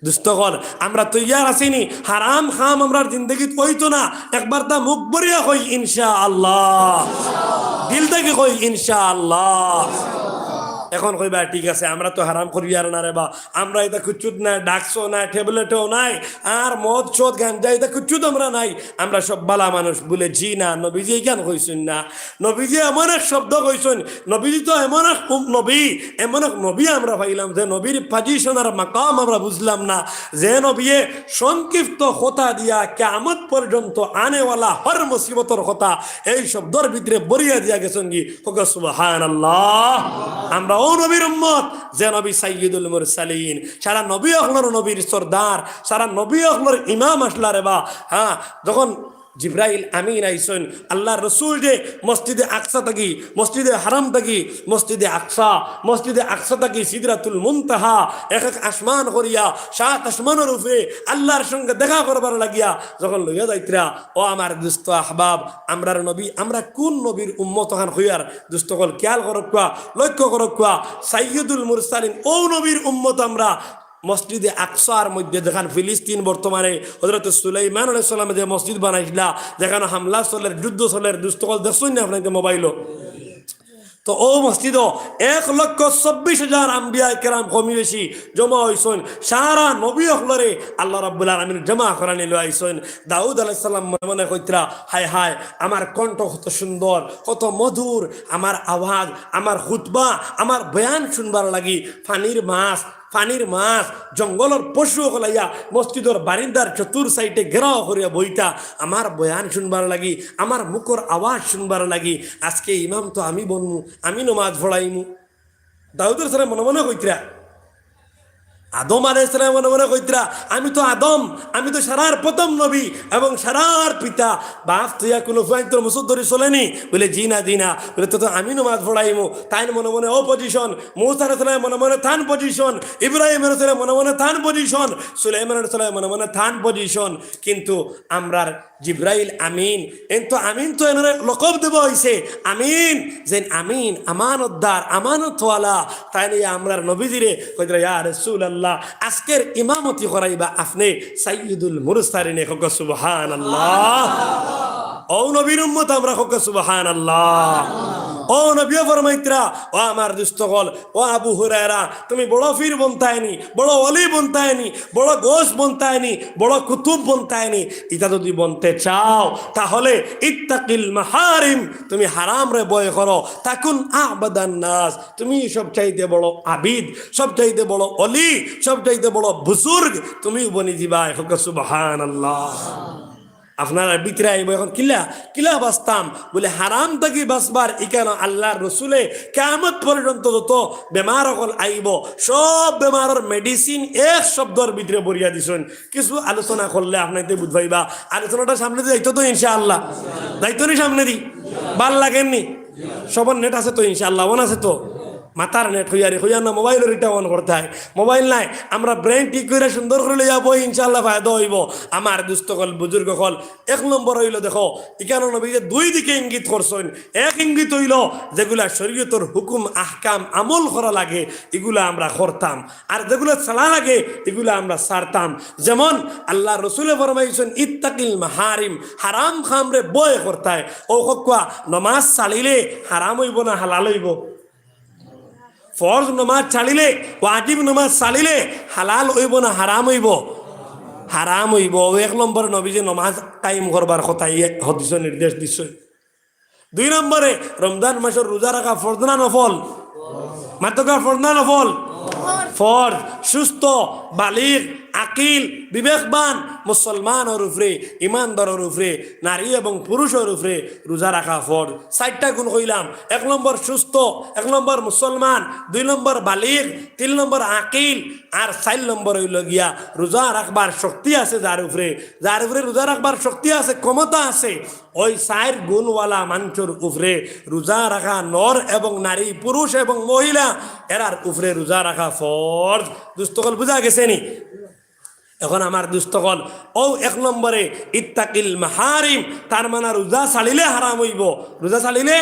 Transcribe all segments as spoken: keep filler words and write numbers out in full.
দুস্ত অকল, আমরা তৈয়ার আছি নি? হারাম কাম আমরার জিন্দেগিত অইতো না। একবার তা মুখ ভরিয়া কই, ইনশাআল্লাহ। দিল থাকি কই, ইনশাআল্লাহ। এখন কইবা, ঠিক আছে, আমরা তো হারাম করিয়ার না রে বা, আমরা ইতা কুচ্ছুত নাই, ড্রাগসও নাই, ট্যাবলেটও নাই, আর মদ, সদ, গাঞ্জা, ইতা কুচ্ছুত আমরা নাই, আমরা সব বালা মানুষ। বুলে, জি না, নবীজি ইখান কইছইন না। নবীজি এমন এক শব্দ কইছইন, নবীজি তো এমন এক উম-, নবী, এমন এক নবী আমরা পাইলাম যে নবীর পজিশন আর মাকাম আমরা বুঝলাম না। যে নবীয়ে সংক্ষিপ্ত কথা দিয়া কিয়ামত পর্যন্ত আনেওয়ালা হর মুসিবতর কথা এই শব্দর ভিতরে ভরিয়া দিয়া গেছইন গি। কউক্কা সুবহানাল্লাহ। আমরা অউ নবীর উম্মত, যে নবী সাইয়্যিদুল মুরসালিন, সারা নবী অকলর নবীর সর্দার, সারা নবী অকলর ইমাম আছলা রে বা। হ্যাঁ, যখন জিব্রাইল আমিন আইছইন, আল্লার রসুল যে মসজিদে আকসা থাকি, মসজিদে হারাম থাকি, মসজিদে আকসা, মসজিদে আকসা থাকি সিদরাতুল মুনতাহা, এক এক আসমান করিয়া, সাত আসমানর উপরে আল্লার সঙ্গে দেখা করবার লাগিয়া যখন লইয়া যাইতরা, ও আমার দুস্ত আহবাব, আমরার নবী, আমরা কুন নবীর উম্মত অখান কইয়ার, দুস্ত অকল, খিয়াল করউক্কা, লক্ষ্য করউক্কা, সাইয়্যিদুল মুরসালিন, অউ নবীর উম্মত আমরা। মসজিদে আকসার মধ্যে, যেখান ফিলিস্তিন বর্তমানে, হযরত সুলাইমান আলাইহিস সালামে যে মসজিদ বানাইছলা, যেখানো হামলা চলের, যুদ্ধ চলের, দুস্ত অকল, দেখছইন না আপনাইনতে মোবাইলো? তো অউ মসজিদো এক লক্ষ চব্বিশ হাজার আম্বিয়া কেরাম কম বেশি জমা অইছইন, সারা নবী অকলরে আল্লাহ রাব্বুল আলামিন জমা করানি লইয়া আইছইন। দাউদ আলাইহিস সালাম মনে মনে কইতরা, হায় হায়, আমার কণ্ঠ কত সুন্দর, কত মধুর, আমার আওয়াজ, আমার খুতবা, আমার বয়ান শুনবার লাগি পানির মাছ, পানির মাছ, জঙ্গলর পশু অকল আইয়া মসজিদর বারিন্দার চতুর সাইডে ঘেরাও করিয়া বইতা, আমার বয়ান শুনবার লাগি, আমার মুখর আওয়াজ শুনবার লাগি। আজকে ইমাম তো আমি বনমু, আমি নমাজ পড়াইমু। দাউদ আলাইহিস সালাম মনে মনে কইতরা। আদম আলাইহিস সালাম মনে মনে কইতরা, আমি তো আদম, আমি তো সারার প্রথম নবী এবং সারার পিতা। বাফ থইয়া কুনু ফুয়াইন্তর মুসুর ধরি চলেনি? বুলে, জি না, জি না। বুলে, তো, তো আমি নমাজ পড়াইমু। তাইন মনে মনে অউ পজিশন, মুসা আলাইহিস সালাম মনে মনে তান পজিশন, ইব্রাহিম আলাইহিস সালাম মনে মনে তান পজিশন, সুলাইমান আলাইহিস সালাম মনে মনে তান পজিশন। কিন্তু আমরার জিব্রাইল আমিন, এন তো আমিন তো এনরে লকব দেওয়া অইছে, আমিন, যেন আমিন, আমানতদার, আমানতওয়ালা। তাইন আমরার নবীজিরে কইতরা, ইয়া রাসূলুল্লাহ, আজকের ইমামতি করাইবা আপনে সাইয়্যিদুল মুরসালিনে, কউক্কা সুবহানাল্লাহ। অউ নবীর উম্মত আমরা, কউক্কা সুবহানাল্লাহ। অউ নবীয়ে ফরমাইতরা, ও আমার দুস্ত অকল, ও আবু হুরায়রা, তুমি বড় পীর বনতায়নি, বড় ওলি বনতায়নি, বড় গৌস বনতায়নি, বড় কুতুব বনতায়নি, ইতা যুদি বনতে চাও, তাহলে ইত্তাকিল মাহারিম, তুমি হারামরে ভয় করো, তাকুন আ'বাদান নাস, তুমি সবচাইতে বড় আবিদ, সবচাইতে বড় ওলি, সবচাইতে বড় বুজুর্গ, তুমিও বনি যিবায়। কউক্কা সুবহানাল্লাহ। আপনারার ভিতরে আইবো এখন, কিলা, কিলা বাঁচতাম? বুলে, হারাম থাকি বাঁচবার ইখানো আল্লার রসুলে কিয়ামত পর্যন্ত যত বেমার অকল আইবো, সব বেমারর মেডিসিন এক শব্দর ভিতরে ভরিয়া দিছইন। কিছু আলোচনা করলে আপনাইনতে বুঝ পাইবা। আলোচনাটা সামনেদি যাইতো তো ইনশাআল্লাহ? যাইতো নি সামনেদি? ভালা লাগের নি? সবর নেট আছে তো ইনশাআল্লাহ? অন আছে তো? মাথার নেট কইয়ার, কইয়ার না, মোবাইলর ইটা অন করতায়। মোবাইল নাই, আমরা ব্রেইন ঠিক করি সুন্দর করি লইয়া বই, ইনশাআল্লাহ ফায়দা অইবো। আমার দুস্ত অকল, বুজুর্গ অকল, এক নম্বর অইলো, দেখো, ইখানো নবীয়ে দুই দিকে ইঙ্গিত করছইন। এক ইঙ্গিত অইলো যেগুলা শরীয়তর হুকুম আহকাম আমল করা লাগে, ইগুলা আমরা করতাম, আর যেগুলা ছাড়া লাগে, ইগুলা আমরা ছাড়তাম। যেমন আল্লার রসুলে ফরমাইছইন, ইত্তাকিল মাহারিম, হারাম কামরে ভয় করতায়। অউ কউক্কা, নমাজ ছাড়িলে হারাম অইবো না হালাল অইবো? ফরজ নমাজ ছাড়িলে, ওয়াজিব নমাজ ছাড়িলে হালাল অইবো না হারাম অইবো? হারাম অইবো। অউ এক নম্বরে নবীজিয়ে নমাজ কায়েম করবার কথা ই হাদিসো নির্দেশ দিছইন। দুই নম্বরে, রমজান মাসর রোজা রাখা ফরজ না নফল? মাতউক্কা, ফরজ না নফল? ফরজ। সুস্থ, বালিগ, আকিল, বিবেকবান মুসলমানর উপরে, ইমানদারর উপরে, নারী এবং পুরুষর উপরে রোজা রাখা ফরজ। চাইরটা গুণ কইলাম, এক নম্বর সুস্থ, এক নম্বর মুসলমান, দুই নম্বর বালিগ, তিন নম্বর আকিল, আর চাইর নম্বর অইলো গিয়া রোজা রাখবার শক্তি আছে যার উপরে, যার উপরে রোজা রাখবার শক্তি আছে, ক্ষমতা আছে, অউ চাইর গুণওয়ালা মানষর উপরে রোজা রাখা নর এবং নারী, পুরুষ এবং মহিলা, এরার উপরে রোজা রাখা ফরজ। দুস্ত অকল, বুঝা গেছে নি? এখন আমার দুস্ত অকল, অউ এক নম্বরে ইত্তাকিল মাহারিম, তার মানে রোজা ছাড়িলে হারাম অইবো। রোজা ছাড়িলে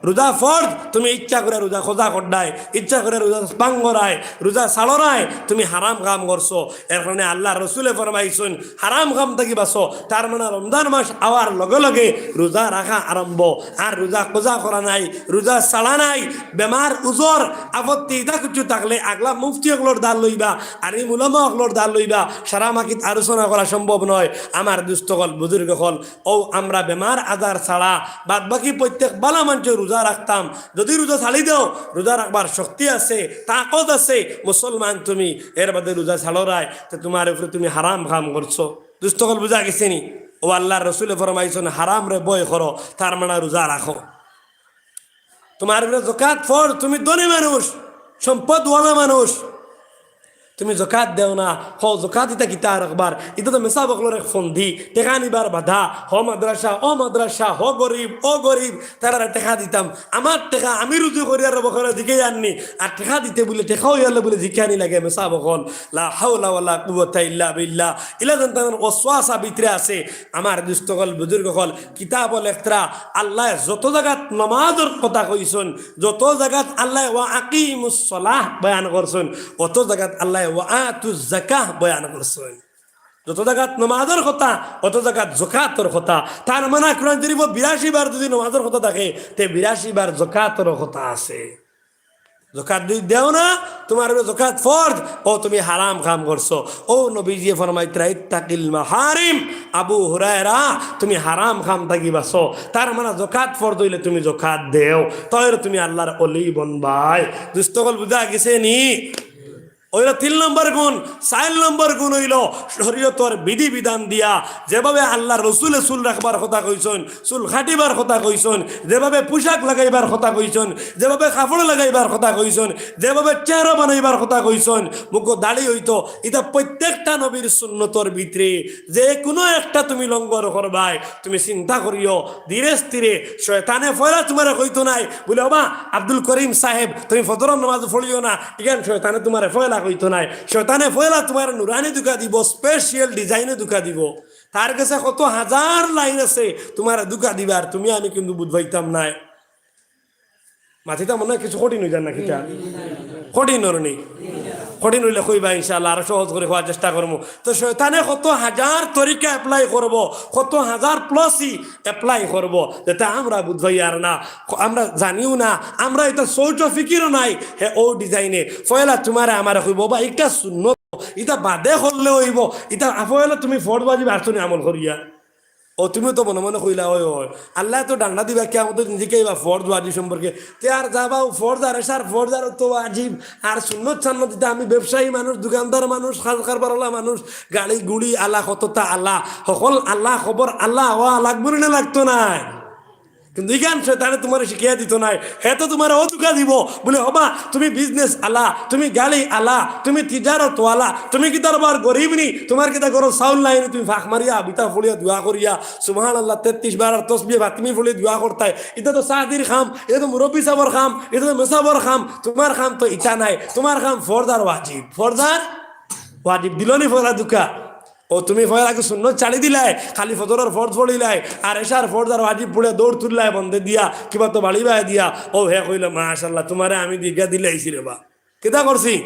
রোজা ফরজ, তুমি ইচ্ছা করে রোজা কজা কররায়, ইচ্ছা করে রোজা ভাঙ্গরায়, রোজা ছাড়রায়, তুমি হারাম কাম করছো। এর কারণে আল্লার রসুলে ফরমাইছইন, হারাম কাম থাকি বাঁচো। তার মানে রমজান মাস আওয়ার লগে লগে রোজা রাখা আরম্ভ। আর রোজা কজা করা নাই, রোজা ছাড়া নাই, বেমার উজর আপত্তি ইতা কিছু থাকলে আগলা মুফতি অকলর দ্বার লইবা, আর এই উলামা অকলর দ্বার লইবা। সারা মাহফিল আলোচনা করা সম্ভব নয়। আমার দুস্ত অকল, বুজুর্গ অকল, অউ আমরা বেমার আজার ছাড়া বাদ বাকি প্রত্যেক বালা মানষে রোজা রাখতাম। যদি রোজা ছাড়ি দেও, রোজা রাখবার শক্তি আছে, তাকত আছে, মুসলমান তুমি, এর বাদে রোজা ছাড়রায়, তে তুমার উপরে তুমি হারাম কাম করছো। দুস্ত অকল, বুজা গেছে নি? অউ আল্লার রসুলে ফরমাইছইন, হারামরে ভয় করো, তার মানে রোজা রাখো। তুমার উপরে জকাত ফরজ, তুমি ধনী মানুষ, সম্পদওয়ালা মানুষ, তুমি জকাত দেও না। হ, জকাত ইতা কিতা আর একবার, ইতা তো মেসাব অকলর এক ফন্দি, টেকা নিবার বাধা। হ মাদ্রাসা, অ মাদ্রাসা, হ গরিব, অ গরিব, তারারে টেকা দিতাম। আমার টেকা আমি রুজি করিয়ার বখরে জিকাইয়ার নি, আর টেকা দিতে বুলে, টেকা অইয়ারলে বুলে জিকানি লাগে মেসাব অকল। লা হাওলা ওয়ালা কুওয়াতা ইল্লা বিল্লাহ। ইলা যেন তেন ওয়াসওয়াসা ভিতরে আছে। আমার দুস্ত অকল, বুজুর্গ অকল, কিতাবো লেখরা, আল্লায় যত জাগাত নমাজর কথা কইছইন, যত জাগাত আল্লায় ওয়া আকিমুস সালাহ বয়ান করছইন, অত জাগাত আল্লায় ওয়া আতুজ যাকাহ বয়ান করছইন। যত জাগাত নমাজর কথা, অত জাগাত জকাতর কথা। তার মানে কোরআন শরীফো বিরাশি বার যদি নমাজর কথা থাকে, তে বিরাশি বার জকাতর কথা আছে। জকাত যদি দেও না, তুমার উপরে জকাত ফরজ, অউ তুমি হারাম কাম করছো। অউ নবীজিয়ে ফরমাইতরা, "ইত্তাকিল মাহারিম।" আবু হুরায়রা, তুমি হারাম কাম থাকি বাঁচো। তার মানে জকাত ফরজ অইলে তুমি জকাত দেও, তাইলে তুমি আল্লার অলি বনবায়। দুস্ত অকল, বুজা গেছে নি? অইলো তিন নম্বর গুণ। চাইর নম্বর গুণ অইলো শরীয়তর বিধি বিধান দিয়া যেভাবে আল্লার রসুলে চুল রাখবার কথা কইছইন, চুল কাটিবার কথা কইছইন, যেভাবে পোশাক লাগাইবার কথা কইছইন, যেভাবে কাপড় লাগাইবার কথা কইছইন, যেভাবে চেহারা বানাইবার কথা কইছইন, মুখো দাড়ি অইতো, ইতা প্রত্যেকটা নবীর সুন্নতর ভিতরে যে কুনু একটা তুমি লঙ্ঘন করবায়, তুমি চিন্তা করিও, ধীরে স্থিরে। শয়তানে পয়লা তুমারে কইতো নায় বুলে, "ওবা আব্দুল করিম সাহেব, তুমি ফজরর নমাজ পড়িও না।" ইখান শয়তানে তুমারে পয়লা কইতো নায়। শয়তানে পয়লা তুমারে নুরানি ধুকা দিবো, special design-এ ধুকা দিবো। তার গেছে কত হাজার লাইন আছে তুমারে ধুকা দিবার, তুমি আমি কিন্তু বুঝ পাইতাম নায়। মাতিতা মনে অয় কিছু কঠিন অইযার না কিতা? কঠিন অর নি? কঠিন অইলে কইবা, ইনশাআল্লাহ আরো সহজ করি কওয়ার চেষ্টা করমু। তো শয়তানে কত হাজার তরিকা apply করবো, কত হাজার plus-ই apply করবো, যেটা আমরা বুঝ পাইয়ার না, আমরা জানিও না, আমরা ইতা সৌচ ফিকিরও নাই। হে অউ design-এ পয়লা তুমারে আমারে কইবো, "ওবা, ইটা সুন্নত, ইতা বাদে করলে অইবো, ইতা পয়লা তুমি ফরজ ওয়াজিব আরছো নি আমল করিয়া।" অউ তুমিও তো মনে মনে কইলা, "অয়, অয়।" আল্লায় তো ডান্ডা দিবা, কিয়ামতর দিন জিকাইবা, "ফরজ ওয়াজিব সম্পর্কে?" তে আর যাবা, অউ ফরজ আর এশার ফরজ আর অত ওয়াজিব আর সুন্নত সান্নত দিতা। আমি ব্যবসায়ী মানুষ, দোকানদার মানুষ, কাজ কারবারওয়ালা মানুষ, গাড়ি গুড়ি আলা, কততা আলা, হকল আলা, খবর আলা, অওয়া লাগবো নি না লাগতো নায়? কিন্তু ইখান শয়তানে তুমারে শিখাইয়া দিতো নায়। হে তো তুমারে অউ ধুকা দিবো, বুলে, "ওবা, তুমি business আলা, তুমি গাড়ি আলা, তুমি তিজারত ওয়ালা, তুমি কিতা আবার গরিব নি? তুমার কিতা ঘরো চাউল নাই নি? তুমি ফাঁক মারিয়া, বিতা পড়িয়া, দোয়া করিয়া, সুবহানাল্লাহ তেত্রিশ বার আর তসবিহে ফাতিমি পড়িয়া দোয়া করতায়। ইতা তো সাদির কাম, ইতা তো মুরব্বি সাবর কাম, ইতা তো মেসাবর কাম। তুমার কাম তো ইতা নায়, তুমার কাম ফরজ আর ওয়াজিব, ফরজ আর ওয়াজিব।" দিলো নি পয়লা ধুকা। অউ তুমি পয়লা আগে সুন্নত ছাড়ি দিলায়, খালি ফজরর ফরজ পড়িলায়, আর এশার ফরজ আর ওয়াজিব পড়িয়া দৌড় তুললায় বন্দে দিয়া, কিবা তো বাড়ি বায় দিয়া। অউ হে কইলো, "মাশাআল্লাহ, তুমারে আমি দিগা দিলাইছি রেবা।" কিতা করছি?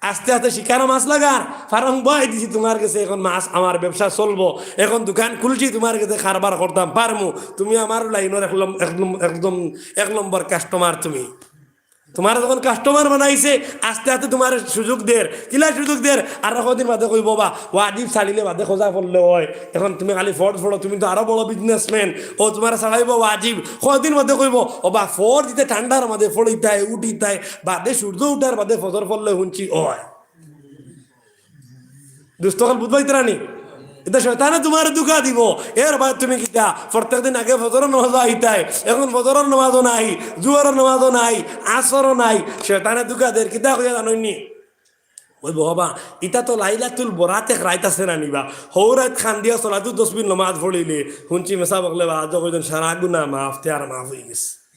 আস্তে আস্তে শিকারো মাছ লাগার ফারং বওয়াই দিছি তুমার গেছে, অখন মাছ আমার ব্যবসা চলবো, অখন দোকান খুলছি তুমার গেছে, কারবার করতাম পারমু, তুমি আমার লাইনর এক লম-, এক লম-, একদম এক নম্বর customer তুমি। তুমারে যখন customer বানাইছে, আস্তে আস্তে তুমারে সুযোগ দের। কিলা সুযোগ দের? আর কয়দিন বাদে কইবো, "ওবা, ওয়াজিব ছাড়িলে বাদে কজা পড়লে অয়। অখন তুমি খালি ফরজ পড়ো, তুমি তো আরো বড় businessman।" অউ তুমারে ছাড়াইবো ওয়াজিব। কয়দিন বাদে কইবো, "ওবা, ফরজ ইতা ঠান্ডার মাঝে পড়িতায়, উঠিতায়, বাদে সূর্য উঠার বাদে ফজর পড়লে হুনছি অয়।" দুস্ত অকল, বুঝ পাইতরা নি? ইতা শয়তানে তুমারে ধুকা দিবো। এর বাদে তুমি কিতা, প্রত্যেক দিন আগে ফজরর নমাজো আইতায়, অখন ফজরর নমাজও নাই, জুহরর নমাজও নাই, আসরও নাই। শয়তানে ধুকা দের, কিতা কইয়া জানইন নি? কইবো, "ওবা, ইতা তো লাইলাতুল বরাত এক রাইত আছে না নি বা? হউ রাইত কান্দিয়া সলাতুত তসবির নমাজ পড়িলে, হুনছি মেসাব অকলে বা আজ কইছইন সারা গুনা মাফ, তে আর মাফ অইগেছে।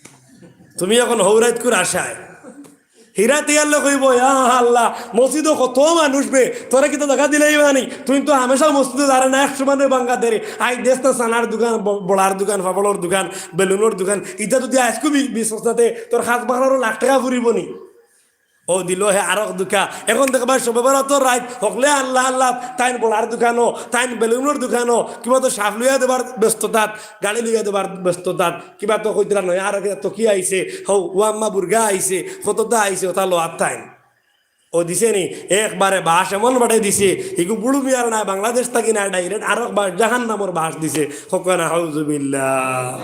তুমি অখন হউ রাইতকুর আশায়।" হিরাত ইয়াল্লা কইবো, "ইয়া আল্লাহ, মসজিদো কত মানুষ বে, তোরা কিতা জাগা দিলাইবা নি? তুই তো হামেশা মসজিদো যারে না, এক সময় বাঙ্গা দেরে। আই দেস না চানার দোকান, ব-, বড়ার দোকান, পাপড়র দোকান, বেলুনর দোকান, ইতা যদি আইজকু বি-, বিছস না তে তোর খাস বাকরারও লাখ টেকা ফুরিবো নি?" ও দিল হে আরক দুকা। এখন দেখবা সবে বরাতর রাইত হকলে আল্লাহ আল্লাহ, তাইন বড়ার দোকানো, তাইন বেলুনর দোকানো, কিবা তো সাফ লইয়া দেবার ব্যস্ততাত, গাড়ি লইয়া দেবার ব্যস্ততাত, কিবা তো কইতরা নয়, আর কিতা তো কি আইছে, হৌ, ও আম্মা বুর্গা আইছে, কততা আইছে, ওটা লো আত্মাইন। ও দিছে নি, একবারে বাস এমন বাটে দিছে, ইগু বুড়ু মিয়ার না, বাংলাদেশ থাকি না, direct আরক বাস, জাহান্নামর বাস দিছে। হকনা হাউজুবিল্লাহ।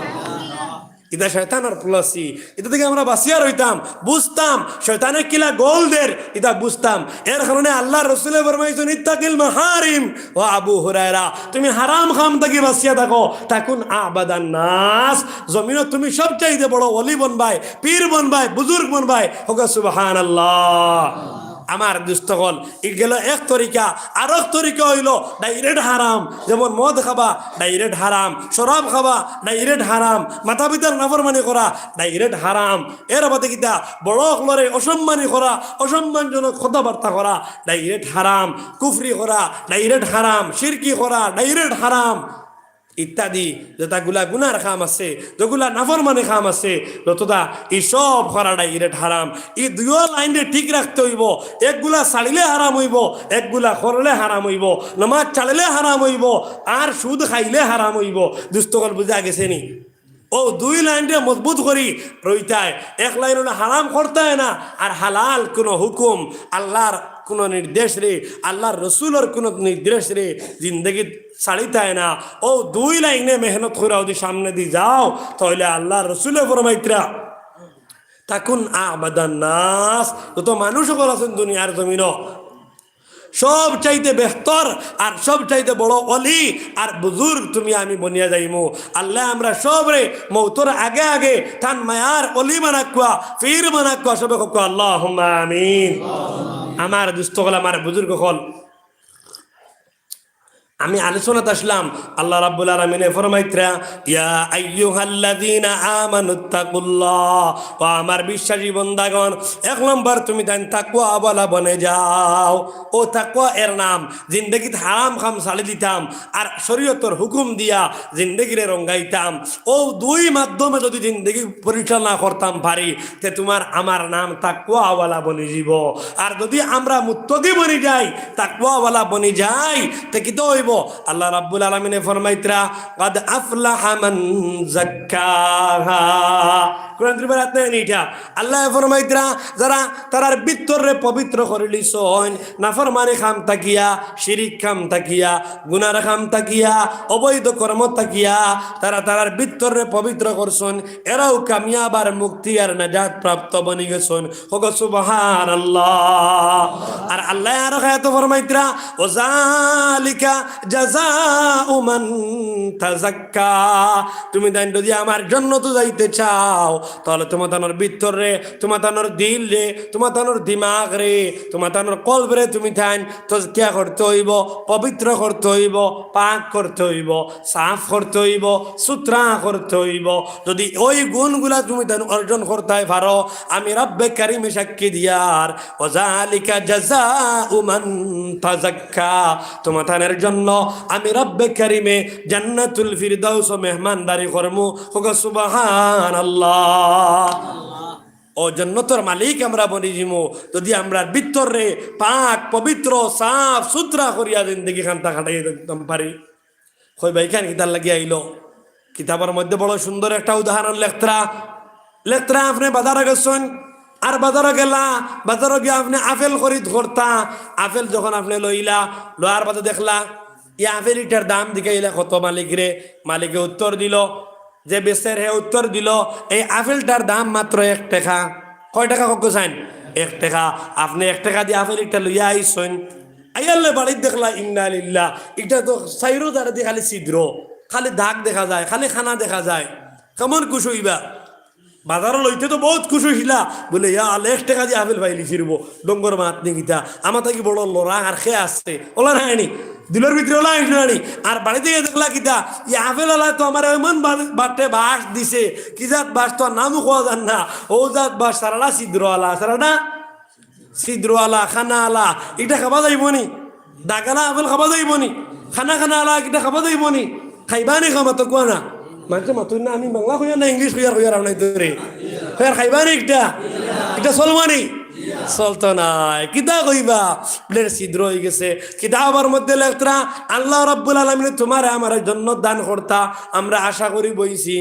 ইটা শয়তানর policy। ইটা থাকি আমরা বাঁচিয়া রইতাম, বুঝতাম, শয়তানে কিলা গোল দের, ইটা বুঝতাম। এর কারণে আল্লাহর রসুলে ফরমাইছইন, "ইত্তাকিল মাহারিম।" ও আবু হুরায়রা, তুমি হারাম কাম থাকি বাঁচিয়া থাকো, তাকুন আবাদান নাস, জমিনো তুমি সবচাইতে বড় ওলি বনবায়, পীর বনবায়, বুজুর্গ বনবায়। হকনা সুবহানাল্লাহ। আমার দুস্ত অকল, ই গেল এক তরিকা। আরক তরিকা অইলো direct হারাম, যেমন মদ খাবা direct হারাম, শরাব খাবা direct হারাম, মাতা পিতার নাফরমানি করা direct হারাম। এর বাদে কিতা, বড় অকলরে অসম্মানি করা, অসম্মানজনক কথাবার্তা করা direct হারাম, কুফরি করা direct হারাম, শিরকি করা direct হারাম। ইত্যাদি যেতাগুলা গুনার কাম আছে, যেগুলা নাফরমানি কাম আছে, যতটা ই সব করা direct হারাম। ই দুইও লাইনরে ঠিক রাখতে অইবো। একগুলা ছাড়িলে হারাম অইবো, একগুলা করলে হারাম অইবো। নামাজ ছাড়িলে হারাম অইবো, আর সুদ খাইলে হারাম অইবো। দুস্ত অকল বুঝা গেছে নি? ও দুই লাইনরে মজবুত করি রইতায়। এক লাইন অইলো হারাম করতায় না, আর হালাল কুনু হুকুম, আল্লাহর কুনু নির্দেশরে, আল্লাহর রসুলর কুনু নির্দেশরে জিন্দেগিত ছাড়িতায় না। ও দুই লাইনে মেহনত করিয়া যদি সামনেদি যাও, তাইলে আল্লাহর রসুলে ফরমাইতরা, "তাকুন আবাদান নাস", যত মানুষ অকল আছইন দুনিয়ার জমিনো, সবচাইতে বেহতর আর সবচাইতে বড় ওলি আর বুজুর্গ তুমি আমি বনিয়া যাইমু। আল্লাহ আমরা সবরে মৌতর আগে আগে তান মায়ার ওলি বানাউক্কা, পীর বানাউক্কা, সবে কউক্কা আল্লাহুম্মা আমিন। আমার দুস্ত অকল, আমার বুজুর্গ অকল, আমি আলোচনাত আসলাম, আল্লাহ রাব্বুল আলামিনে ফরমাইতরা, "ইয়া আইয়ুহাল্লাযীনা আমানুত্তাকুল্লাহ", ও আমার বিশ্বাসী বন্দাগণ, এক নম্বর তুমি তাইন তাকওয়াওয়ালা বনে যাও। ও তাকওয়া এর নাম, জিন্দেগিত হারাম কাম ছাড়ি দিতাম, আর শরীয়তর হুকুম দিয়া জিন্দেগিরে রঙ্গাইতাম। ও দুই মাধ্যমে যদি জিন্দেগি পরিচালনা করতাম পারি, তে তুমার আমার নাম তাকওয়াওয়ালা বনি যিবো। আর যদি আমরা মুত্তাকি বনি যাই, তাকওয়াওয়ালা বনি যাই, তে কিতা অইবো? আল্লাহ রাব্বুল আলামিনে ফরমাইতরা, "কাদ আফলাহা মান যাক্কাহা।" কোরআন শরীফর আয়াত নায়নি ইটা? আল্লাহ ফরমাইতরা, যারা তারার ভিতররে পবিত্র করিলিছইন, নাফরমানি কাম থাকিয়া, শিরিক কাম থাকিয়া, গুনার কাম থাকিয়া, অবৈধ কর্ম থাকিয়া, তারা তারার ভিতররে পবিত্র করছইন, এরাউ কামিয়াব আর মুক্তি আর নাজাত প্রাপ্ত বনি গেছইন। কউক্কা সুবহানাল্লাহ। আর আল্লাহ আরো আয়াতো ফরমাইতরা, "ওয়া যালিকা জাযাউ মান তাযাক্কা।" তুমি তাইন যদি আমার জন্নতো যাইতে চাও, তাইলে তুমাতানর ভিতররে, তুমাতানর দিলরে, তুমাতানর দিমাগরে, তুমাতানর কলবরে তুমি তাইন তাজকিয়া করতে অইবো, পবিত্র করতে অইবো, পাক করতে অইবো, সাফ করতে অইবো, সুতরা করতে অইবো। যদি ওই গুণগুলা তুমি তাইন অর্জন করতায় পারো, আমি রব্বে কারিমে সাক্ষী দিয়ার, "ওয়া যালিকা জাযাউ মান তাযাক্কা।" তুমাতানর জন্য আমি রব্বে কারিমে জান্নাতুল ফিরদাউসো মেহমানদারি করমু। কউক্কা সুবহানাল্লাহ। ও জন্নতর মালিক আমরা বনি যিমু, যদি আমরার ভিতররে পাক, পবিত্র, সাফ, সুতরা করিয়া জিন্দেগি খানতা কাটাইয়া দিতাম পারি। কইবা ইখান কিতার লাগি আইলো? কিতাবর মধ্যে বড় সুন্দর একটা উদাহরণ লেখতরা। লেখতরা, আপনে বাজারো গেছইন, আর বাজারো গেলা, বাজারো গিয়া আপনে আপেল খরিদ করতা, আপেল যখন আপনে লইলা, লওয়ার বাদে দেখলা, ই আপেল ইটার দাম জিকাইলা কত মালিকরে, মালিকে উত্তর দিলো, যে বেচের হে উত্তর দিলো, "এই আপেলটার দাম মাত্র এক টেকা।" কয় টেকা কউক্কা চাইন? এক টেকা। আপনে এক টেকা দি আপেল ইটা লইয়া আইছইন, আইয়ারলে বাড়িত দেখলা, ইন্না লিল্লাহ, ইটা তো চাইরো ধারেদি খালি ছিদ্র, খালি দাগ দেখা যায়, খালি কানা দেখা যায়। কেমন খুশ অইবা? বাজারো লইতে তো বউত খুশ অইছিলা, বুলে, "ইয়া আল্লাহ, এক টেকা দি আপেল পাইলিছি রেবো, ডঙ্গর মাত নি কিতা, আমার থাকি বড় লড়া আর কে আছে?" অলা নায়নি, দিলর ভিতরে অলা আইলো নানি। আর বাড়িত গিয়া দেখলা কিতা, ই আপেল আলায় তো আমারে এমন বা-, বাটে বাঁশ দিছে, কি জাত বাঁশ তো নামও কওয়া যার না, অউ জাত বাঁশ সারাটা ছিদ্র আলা, সারাটা ছিদ্রআলা, খানাআলা, ইটা খাবা যাইবো নি? দাগালা আপেল খাবা যাইবো নি? খানা খানাআলা, ইটা খাবা যাইবো নি? খাইবা নি? খামা তো কুয়া না। মানষে মাতুন না, আমি বাংলা কইয়ার না, ইংলিশ কইয়ার, কইয়ার আপনাই ধরে। কইয়ার খাইবা নি ইটা? ইটা চলবো নি? চলতো নায়। কিতা কইবা? বুলে ছিদ্র অইগেছে। কিতাবর মধ্যে লেখরা, আল্লাহ রাব্বুল আলামিনে তুমারে আমারে জন্নত দান করতা, আমরা আশা করি বইছি।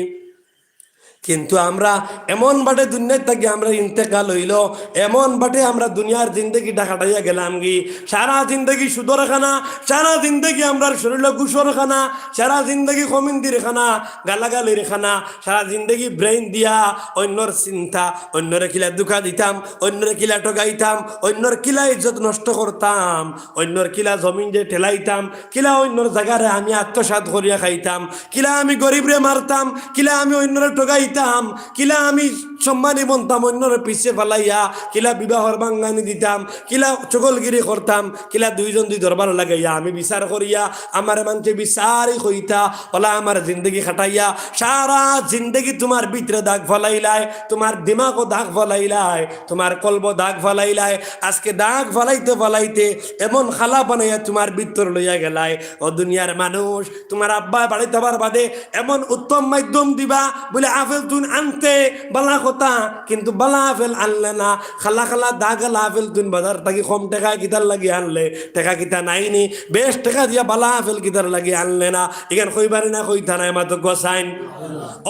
কিন্তু আমরা এমন বাটে দুনিয়ার থাকি আমরা ইন্তেকাল অইলো, এমন বাটে আমরা দুনিয়ার জিন্দেগিটা কাটাইয়া গেলামগি। সারা জিন্দেগি সুদর খানা, সারা জিন্দেগি আমরার শরীলো ঘুষর খানা, সারা জিন্দেগি খমিন্দির খানা, গালাগালির খানা, সারা জিন্দেগি brain দিয়া অইন্যর চিন্তা, অইন্যরে কিলা ধুকা দিতাম, অইন্যরে কিলা ঠগাইতাম, অইন্যর কিলা ইজ্জত নষ্ট করতাম, অইন্যর কিলা জমিন যে ঠেলাইতাম, কিলা অইন্যর জাগারে আমি আত্মসাৎ করিয়া খাইতাম, কিলা আমি গরিবরে মারতাম, কিলা আমি অইন্যরে ঠগাইতাম, কিলা আমি সম্মানী বনতাম অইন্যরে পিছে ফালাইয়া, কিলা বিবাহর ভাঙ্গানি দিতাম, কিলা চুগলগিরি করতাম, কিলা দুইজন দুই দরবার লাগাইয়া আমি বিচার করিয়া, আমারে মানষে বিচারি কইতা, অলা আমার জিন্দেগি কাটাইয়া, সারা জিন্দেগি তুমার ভিতরে দাগ ফালাইলায়, তুমার দিমাগো দাগ ফালাইলায়, তুমার কলবো দাগ ফালাইলায়। আজকে দাগ ফালাইতে ফালাইতে এমন খালা বানাইয়া তুমার ভিতর লইয়া গেলায়। ও দুনিয়ার মানুষ, তুমার আব্বায় বাড়িত আবার বাদে এমন উত্তম মাধ্যম দিবা, বুলে আপেল তুন আনতে বালা কথা, কিন্তু বালা আপেল আনলে না, খালা খালা দাগালা আপেল তুন বাজার থাকি কম টেকায় কিতার লাগি আনলে, টেকা কিতা নাই নি, বেশ টেকা দিয়া বালা আপেল কিতার লাগি আনলে না, ইখান কইবা নি না কইতা নায়, মাতো গোসাইন।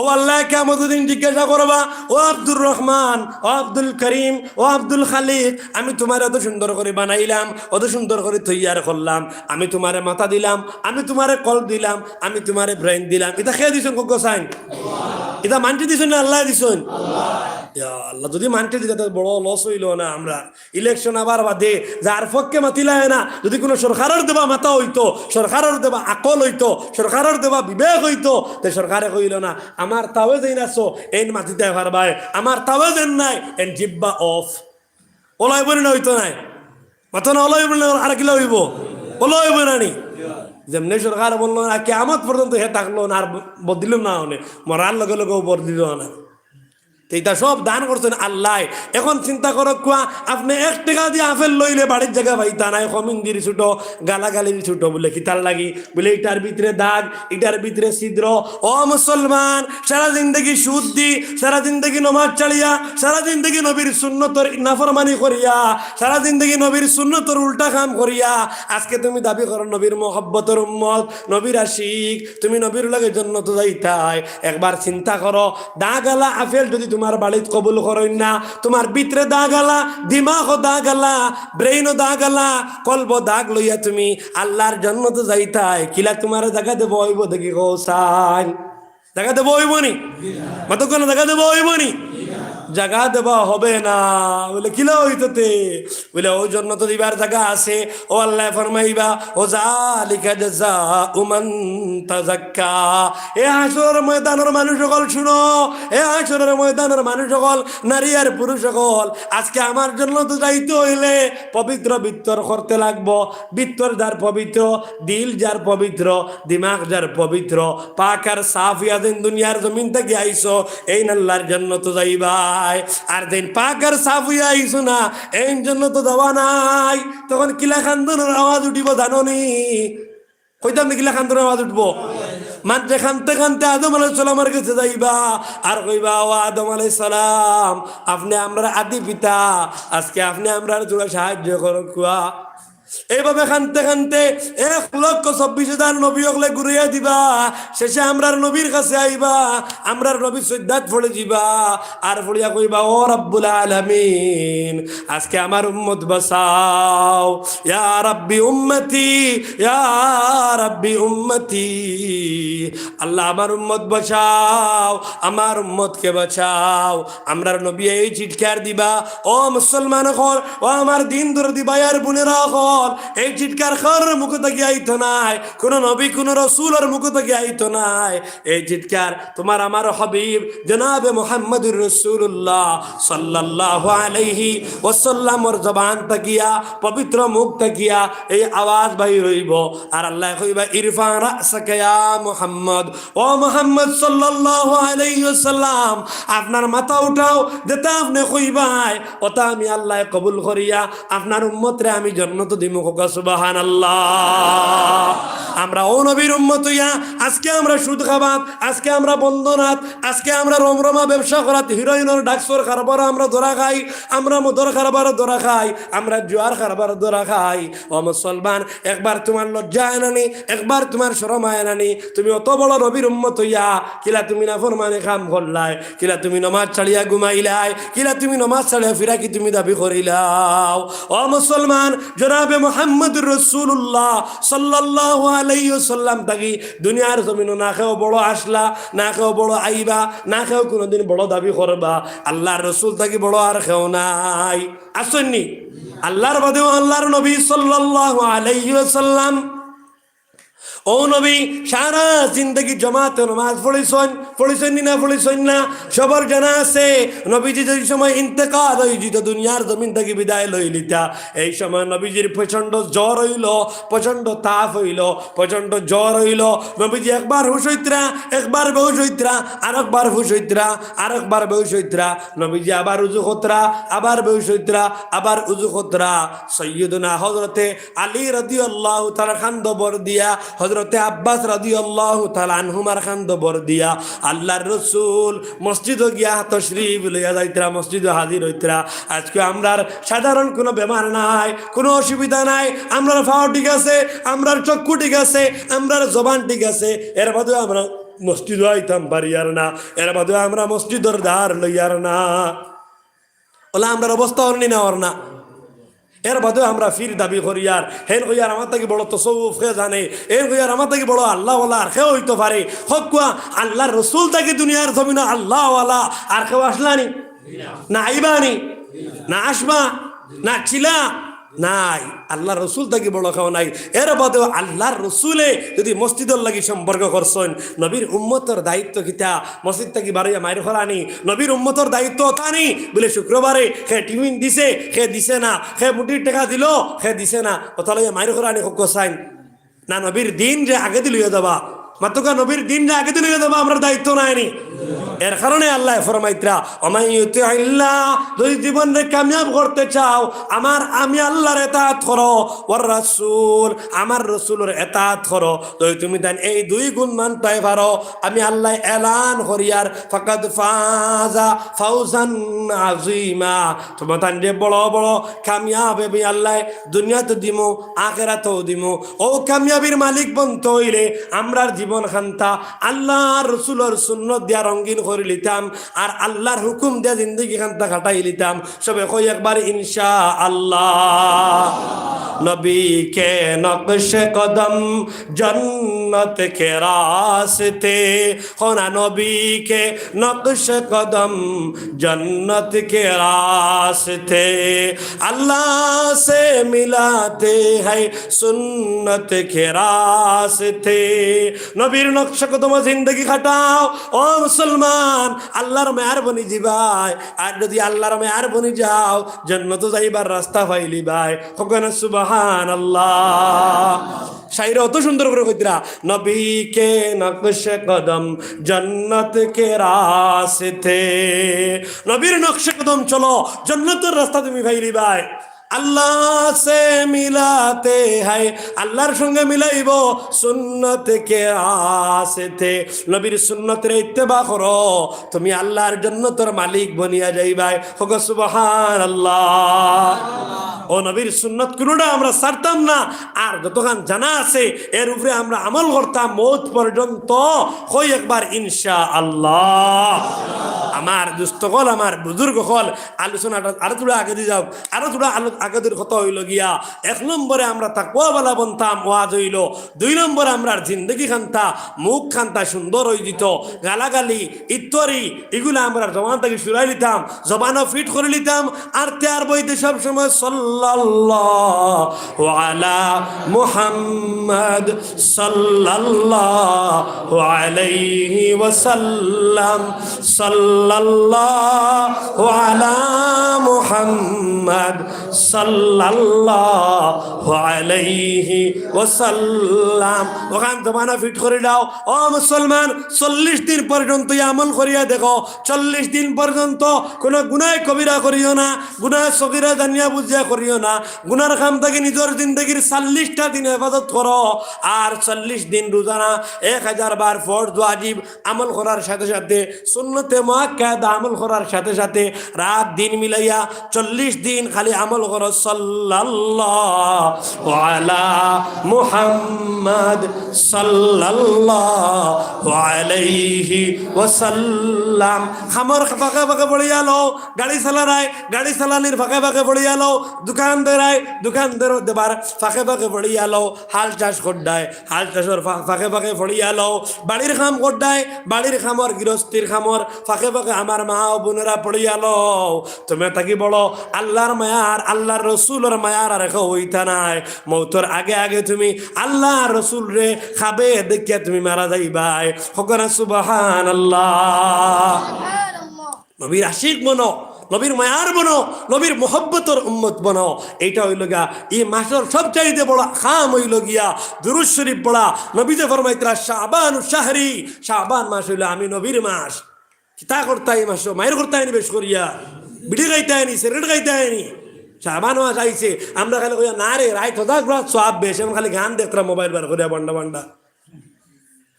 ও আল্লাহ, কিয়ামতর দিন জিজ্ঞাসা করবা, ও আব্দুর রহমান, ও আব্দুল করিম, ও আব্দুল খালিক, আমি তুমারে অত সুন্দর করি বানাইলাম, অত সুন্দর করি তৈয়ার করলাম, আমি তুমারে মাথা দিলাম, আমি তুমারে কলব দিলাম, আমি তুমারে brain দিলাম, ইতা কে দিছইন, কউক্কা চাইন? ইতা মানষে দিছইন না আল্লায় দিছইন? ইয়া আল্লাহ, যুদি মানষে দিতা, তে বড় loss অইলো না আমরার? Election আবার বাদে যার পক্ষে মাতিলায় না, যুদি কুনু সরকারর দেওয়া মাথা অইতো, সরকারর দেওয়া আকল অইতো, সরকারর দেওয়া বিবেক অইতো, তে সরকারে কইলো না, আমার তাওয়ে যেইন আছো, এইন মাতিতায় পারবায়, আমার তাওয়ে যেইন নাই, এইন জিব্বা off। অলা অইবো না, অইতো নায়? মাতো না, অলা অইবো না, আর কিলা অইবো? অলা অইবো না নি? যেমনে সরকার বললো না, কিয়ামত পর্যন্ত হে থাকলো না, আর বদলিলো না, অনে মরার লগে লগে ও বদলিলো না। তে ইতা সব দান করছইন আল্লায়। এখন চিন্তা করউক্কা, আপনে এক টেকা দি আপেল লইলে বাড়ির জাগা পাইতা নায়, খমিন্দির ছুটো, গালাগালির ছুটো, বুলে কিতার লাগি? বুলে ইটার ভিতরে দাগ, ইটার ভিতরে ছিদ্র। ও মুসলমান, সারা জিন্দেগি সুদ দি, সারা জিন্দেগি নমাজ ছাড়িয়া, সারা জিন্দেগি নবীর সুন্নতর নাফরমানি করিয়া, সারা জিন্দেগি নবীর সুন্নতর উল্টা কাম করিয়া, আজকে তুমি দাবি করো নবীর মহব্বতর উম্মত, নবীর আশিক, তুমি নবীর লগে জন্নতো যাইতায়। একবার চিন্তা করো, দাগালা আপেল যুদি তুমার বাড়িত কবুল করইন না, তুমার ভিতরে দাগালা, দিমাগো দাগালা, brain-ও দাগালা, কলবো দাগ লইয়া তুমি আল্লার জন্নতো যাইতায়, কিলা তুমারে জাগা দেওয়া অইবো দেখি কও চাইন? জাগা দেওয়া অইবো নি? মাতো কুন জাগা দেওয়া অইবো নি? জাগা দেওয়া হবে না। বুলে, কিলা অইতো তে? বুলে, অউ জন্নতো দিবার জাগা আছে। ও আল্লায় ফরমাইবা, ও যালিকা জাযাউ মান তাযাক্কা। এ হাশরর ময়দানর মানুষ অকল হুনো, এ হাশরর ময়দানর মানুষ অকল, নারী আর পুরুষ অকল, আজকে আমার জন্নতো যাইতে অইলে পবিত্র ভিতর করতে লাগবো। ভিতর যার পবিত্র, দিল যার পবিত্র, দিমাগ যার পবিত্র, পাক আর সাফ অইয়া যেইন দুনিয়ার জমিন থাকি আইছো, এইন আল্লার জন্নতো যাইবায়। আর যেইন পাক আর সাফ অইয়া আইছো না, এইন জন্নতো যাওয়া নাই। তখন কিলা কান্দনর আওয়াজ উঠিবো জানো নি? কইতাম নি কিলা কান্দনর আওয়াজ উঠবো? মানষে কানতে কানতে আদম আলাইহিস সালামর গেছে যাইবা, আর কইবা, ও আদম আলাইহিস সালাম, আপনে আমরার আদি পিতা, আজকে আপনে আমরার থুড়া সাহায্য করউক্কা। এইভাবে কানতে কানতে এক লক্ষ চব্বিশ হাজার নবী অকলে ঘুরাইয়া দিবা। শেষে আমরার নবীর কাছে আইবা, আমরার নবী সইজদাত পড়ি যিবা, আর পড়িয়া কইবা, ও রাব্বুল আলামিন, আজকে আমার উম্মত বাঁচাও, ইয়া রাব্বি উম্মতি, ইয়া রাব্বি উম্মতি। আল্লাহ, আমার উম্মত বাঁচাও, আমার উম্মতকে বাঁচাও। আমরার নবী এই চিৎকার দিবা, ও মুসলমান অকল, ও আমার দিন দরদি ভাই আর বোনেরা অকল, এই চিৎকার কারোর মুখ থাকি আইতো নায়, কোনো নবী, কোনো রসুলর মুখ থাকি আইতো নায়। এই চিৎকার তুমার আমার হাবিব জনাবে মুহাম্মদুর রাসূলুল্লাহ সাল্লাল্লাহু আলাইহি ওয়াসাল্লামর জবান থাকিয়া, পবিত্র মুখ থাকিয়া এই আওয়াজ বাইর অইবো। আর আল্লায় কইবা, "ইরফা রাসাকা ইয়া মুহাম্মদ।" ও মুহাম্মদ সাল্লাল্লাহু আলাইহি ওয়াসাল্লাম, আপনার মাথা উঠাও, যেটা আপনে কইবায়, ওটা আমি আল্লায় কবুল করিয়া আপনার উম্মতরে আমি জন্নত দিমু। কউক্কা সুবহানাল্লাহ। আমরা অউ নবীর উম্মত অইয়া আজকে আমরা সুদ খাবাত, আজকে আমরা বন্দনাত, আজকে আমরা রমরমা ব্যবসা করাত, হিরোইনর ড্রাগসর কারবারো আমরা ধরা খাই, আমরা মদর কারবারো ধরা খাই, আমরা জুয়ার কারবারো ধরা খাই। ও মুসলমান, একবার তুমার লজ্জা আয় না নি, একবার তুমার শরম আয় না নি? তুমি অত বড় নবীর উম্মত অইয়া কিলা তুমি নাফরমানি কাম করলায়? কিলা তুমি নমাজ ছাড়িয়া ঘুমাইলায়? কিলা তুমি নমাজ ছাড়িয়া ফিরাকি তুমি দাবি করিলাও? ও মুসলমান, জনাবে মুহাম্মদুর রাসূলুল্লাহ সাল্লাল্লাহু আলাইহি ওয়াসাল্লাম থাকি দুনিয়ার জমিনো না কেউ বড় আসলা, না কেউ বড় আইবা, না কেউ কুনুদিন বড় দাবি করবা। আল্লার রসুল থাকি বড় আর কেউ নাই। আছইন নি? আল্লার বাদেও আল্লার নবী সাল্লাল্লাহু আলাইহি ওয়াসাল্লাম। অউ নবী সারা জিন্দেগি জমাতে নমাজ পড়ছইন, পড়ছইন নি না পড়ছইন না? সবর জানা আছে, নবীজি যেই সময় ইন্তেকাল অইযিতো, দুনিয়ার জমিন থাকি বিদায় লইলিতা, এই সময় নবীজির প্রচণ্ড জ্বর অইলো, প্রচণ্ড তাপ অইলো, প্রচণ্ড জ্বর অইলো। নবীজি একবার হুশ অইতরা, একবার বেহুশ অইতরা, আরকবার হুশ অইতরা, আরকবার বেহুশ অইতরা। নবীজি আবার উজু করতরা, আবার বেহুশ অইতরা, আবার উজু করতরা। সৈয়দনা হযরতে আলী রাদিয়াল্লাহু তাআলার কান্দো ভর দিয়া, হযরতে আব্বাস রাদিয়াল্লাহু তাআলা আনহুমার কান্দো ভর দিয়া আল্লার রসুল মসজিদো গিয়া তশরিফ লইয়া যাইতরা, মসজিদো হাজির অইতরা। আজকে আমরার সাধারণ কুনু বেমার নাই, কুনু অসুবিধা নাই, আমরার পাও ঠিক আছে, আমরার চক্ষু ঠিক আছে, আমরার জবান ঠিক আছে, এর বাদেও আমরা মসজিদো আইতাম পারিয়ার না, এর বাদেও আমরা মসজিদর ধার লইয়ার না। অলা আমরার অবস্থা অর নি না অর না? এর বাদেও আমরা পীর দাবি করিয়ার, হেন কইয়ার আমার থাকি বড় তসৌফ কে জানে, হেন কইয়ার আমার থাকি বড় আল্লাওয়ালা আর কে অইতো পারে? কউক্কা, আল্লার রসুল থাকি দুনিয়ার জমিনো আল্লাওয়ালা আর কেউ আসলা নি? না আইবা নি? না আসবা? না ছিলা? নাই। আল্লার রসুল থাকি বড় কেউ নাই। এর বাদেও আল্লার রসুলে যুদি মসজিদর লাগি সম্পর্ক করছইন, নবীর উম্মতর দায়িত্ব কিতা? মসজিদ থাকি বারইয়া মাইর করানি? নবীর উম্মতর দায়িত্ব অতা নি বুলে শুক্রবারে কে টিফিন দিছে, কে দিছে না, কে মুটির টেকা দিলো, কে দিছে না, অতা লইয়া মাইর করানি? কউক্কা চাইন। না নবীর দিনরে আগেদি লইয়া যাবা? মাতউক্কা, নবীর দিনরে আগেদি লইয়া যাবা, আমরার দায়িত্ব নায় নি? এর কারণে আল্লায় ফরমাইতরা, "ওমান ইউতিইল্লাহ", যুদি জীবনরে কামিয়াব করতে চাও, আমার, আমি আল্লার এতাআত করো, "ওয়ার রাসূল", আমার রসুলর এতাআত করো, যুদি তুমি তান এই দুই গুণ মানতায় পারো, আমি আল্লায় এলান করিয়ার, "ফাকাদ ফাজা ফাওজান আযীমা", তুমরা তানরে বড় বড় কামিয়াব আমি আল্লায় দুনিয়াত দিমু, আখেরাতও দিমু। অউ কামিয়াবির মালিক বনতে অইলে আমরার জীবন খান্তা আল্লার রসুলর সুন্নত দিয়া রঙিন করিলিতাম, আর আল্লার হুকুম দিয়া জিন্দেগি খান্তা কাটাইলিতাম। সবে কই একবার ইনশাআল্লাহ। নবী কে নকশে কদম জন্নত কে রাস্তে, কউক্কা, নবী কে নকশে কদম জন্নত কে রাস্তে, আল্লাহ সে মিলাতে হ্যায় সুন্নত কে রাস্তে। নবীর নকশে কদমো জিন্দেগি কাটাও। ও মুসলমান, আল্লার মেয়ার বনি যিবায়। আর যুদি আল্লার মেয়ার বনি যাও, জন্নতো যাইবার রাস্তা পাইলিবায়। কউক্কা না সুবহানাল্লাহ। শাইরে অত সুন্দর করি কইতরা, "নবী কে নকশে কদম জন্নত কে রাস্তে।" নবীর নকশে কদম চলো, জন্নতর রাস্তা তুমি পাইলিবায়। আল্লাহ সে মিলাতে হ্যায়, আল্লার সঙ্গে মিলাইবো সুন্নত কে রাস্তে। নবীর সুন্নতরে ইত্তেবা করো, তুমি আল্লার জন্নতর মালিক বনিয়া যাইবায়। কউক্কা সুবহানাল্লাহ। অউ নবীর সুন্নত কুনুটা আমরা ছাড়তাম না, আর যতখান জানা আছে এর উপরে আমরা আমল করতাম মউত পর্যন্ত। কই একবার ইনশাআল্লাহ। আমার দোস্ত অকল, আমার বুজুর্গ অকল, আলোচনাটা আরো থুড়া আগেদি যাউক, আরো থুড়া আলো-, আগেদির কথা অইলো গিয়া, এক নম্বরে আমরা তাকওয়াওয়ালা বনতাম, ওয়াজ অইলো। দুই নম্বরে আমরার জিন্দেগি খান্তা, মুখ খান্তা সুন্দর অইযিতো, গালাগালি, ইত্তরি, ইগুলা আমরার জবান থাকি সরাই লিতাম, জবানও ফিট করি লিতাম। আর তেয়ার বইতে সব সময় সাল্লাল্লাহু আলা মুহাম্মদ, সাল্লাল্লাহু আলাইহি ওয়াসাল্লাম, সাল্লাল্লাহু আলা মুহাম্মদ, সাল্লাল্লাহু আলাইহি ওয়াসাল্লাম। অখান জবানও ফিট করি লাও। ও মুসলমান, চল্লিশ দিন পর্যন্ত ই আমল করিয়া দেখো। চল্লিশ দিন পর্যন্ত কোনো গুনাহ কবিরা করিও না, গুনাহ সগীরা জানিয়া বুঝিয়া করিও না। গুনার কাম থাকি নিজর জিন্দেগির চল্লিশটা দিন হেফাজত করো। আর চল্লিশ দিন রোজানা এক হাজার বার ফরজ ওয়াজিব আমল করার সাথে সাথে সুন্নতে মুআক্কাদা আমল করার সাথে সাথে রাত দিন মিলাইয়া চল্লিশ দিন খালি আমল করো, সাল্লাল্লাহু আলা মুহাম্মদ, সাল্লাল্লাহু আলাইহি ওয়াসাল্লাম। কামর ফাঁকে ফাঁকে পড়িয়া লও, গাড়ি চালারায়, গাড়ি চালানির ফাঁকে ফাঁকে পড়িয়া লও, দোকান দেরায়, দোকান দের-, দেবার ফাঁকে ফাঁকে পড়িয়া লও, হাল চাষ কররায়, হাল চাষর ফা-, ফাঁকে ফাঁকে পড়িয়া লও, বাড়ির কাম কররায়, বাড়ির কামর, গৃহস্থির কামর ফাঁকে ফাঁকে আমার মা ও বোনেরা পড়িয়া লও। তুমি থাকি বড় আল্লাহর মায়ার, আল্লাহর রসুলর মায়ার আর কেউ অইতা নায়। মউতর আগে আগে তুমি আল্লাহর রসুলরে খাবে দেখিয়া তুমি মারা যাইবায়। কউক্কা না সুবহানাল্লাহ। নবীর আশিক বনো, নবীর মায়ার বনো, নবীর মোহব্বতর উম্মত বনো। এইটা অইলো গিয়া ই মাসর সবচাইতে বড় কাম অইলো গিয়া দুরূদ শরীফ পড়া। নবীজি ফরমাইতরা, "শাবানু শাহরি, শাবান মাস অইলো আমি নবীর মাস।" কিতা করতায় ই মাসো? মাইর করতায় নি বেশ করিয়া? বিড়ি খাইতায় নি, সিগারেট খাইতায় নি? শাবান মাস আইছে, আমরা খালি কইয়া, "না রে, রাইত হজা গুড়া সওয়াব বেশ", এখন খালি গান দেখতরা মোবাইল বার করিয়া বান্ডা বান্ডা।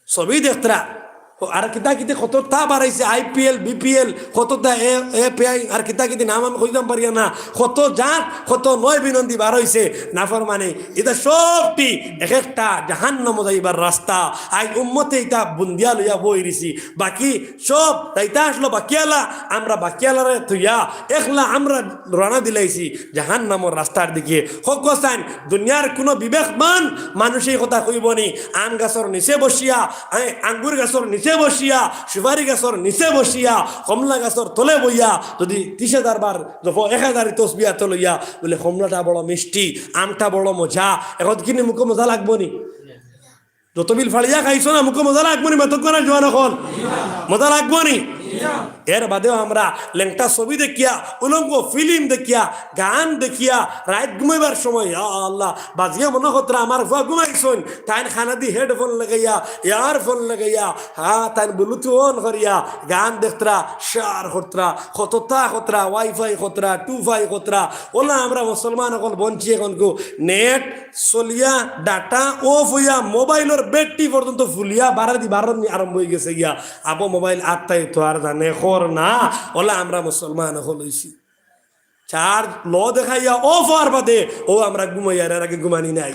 ছবি দেখতরা। ও, আর কিতা কিতি কততা বারাইছে, আইপিএল, বিপিএল, কততা এ, এপিআই, আর কিতা কিতি নাম আমি কইতাম পারিয়ার না। কত জাত, কত নয় বিনন্দি বার অইছে, নাফরমানি। ইতা সবটি এক একটা জাহান্নামো যাইবার রাস্তা। আইজ উম্মতে ইতা বুন্দিয়া লইয়া বই রইছি। বাকি সব যাইতা আসলো বাকিআলা, আমরা বাকিআলারে থইয়া একলা আমরা রওনা দিলাইছি জাহান্নামর রাস্তার দিকে। কউক্কা চাইন, দুনিয়ার কুনু বিবেকবান মানুষে ই কথা কইবো নি, আম গাছর নিচে বসিয়া, আ-, আঙ্গুর গাছর নিচে বসিয়া, সুপারি গাছর নিচে বসিয়া, কমলা গাছর তলে বইয়া, যুদি তিশ হাজার বার জপো, এক হাজার তসবিহ আতো লইয়া, বুলে কমলাটা বড় মিষ্টি, আমটা বড় মজা, এখন কিনি মুখো মজা লাগবো নি? যত বিল ফাড়িয়া খাইছো না, মুখো মজা লাগবো নি? মাতউক্কা না জোয়ান অকল, মজা লাগবো নি? এর বাদেও আমরা লেংটা ছবি দেখিয়া, উলঙ্গ ফিল্ম দেখিয়া, গান দেখিয়া, রাইত ঘুমাইবার সময়, ইয়া আল্লাহ, বাজিয়া মনো করতরা আমার ফুয়া ঘুমাইছইন, তাইন কানাদি হেডফোন লাগাইয়া, ইয়ারফোন লাগাইয়া, হ্যাঁ, তাইন ব্লুটুথ অন করিয়া গান দেখতরা, শেয়ার করতরা, কততা করতরা, ওয়াইফাই করতরা, টুফাই করতরা। অলা আমরা মুসলমান অকল বনছি অখনকু নেট চলিয়া, ডাটা অফ অইয়া, মোবাইলর ব্যাটারি পর্যন্ত ফুলিয়া বারাদি বারনি আরম্ভ অইগেছে গিয়া। আবো মোবাইল আত্তাই তো আর জানে খর না, অলা আমরা মুসলমান অকল অইছি। চার্জ লো দেখাইয়া অফ অওয়ার বাদে অউ আমরা ঘুমাইয়ার, এর আগে ঘুমানি নাই।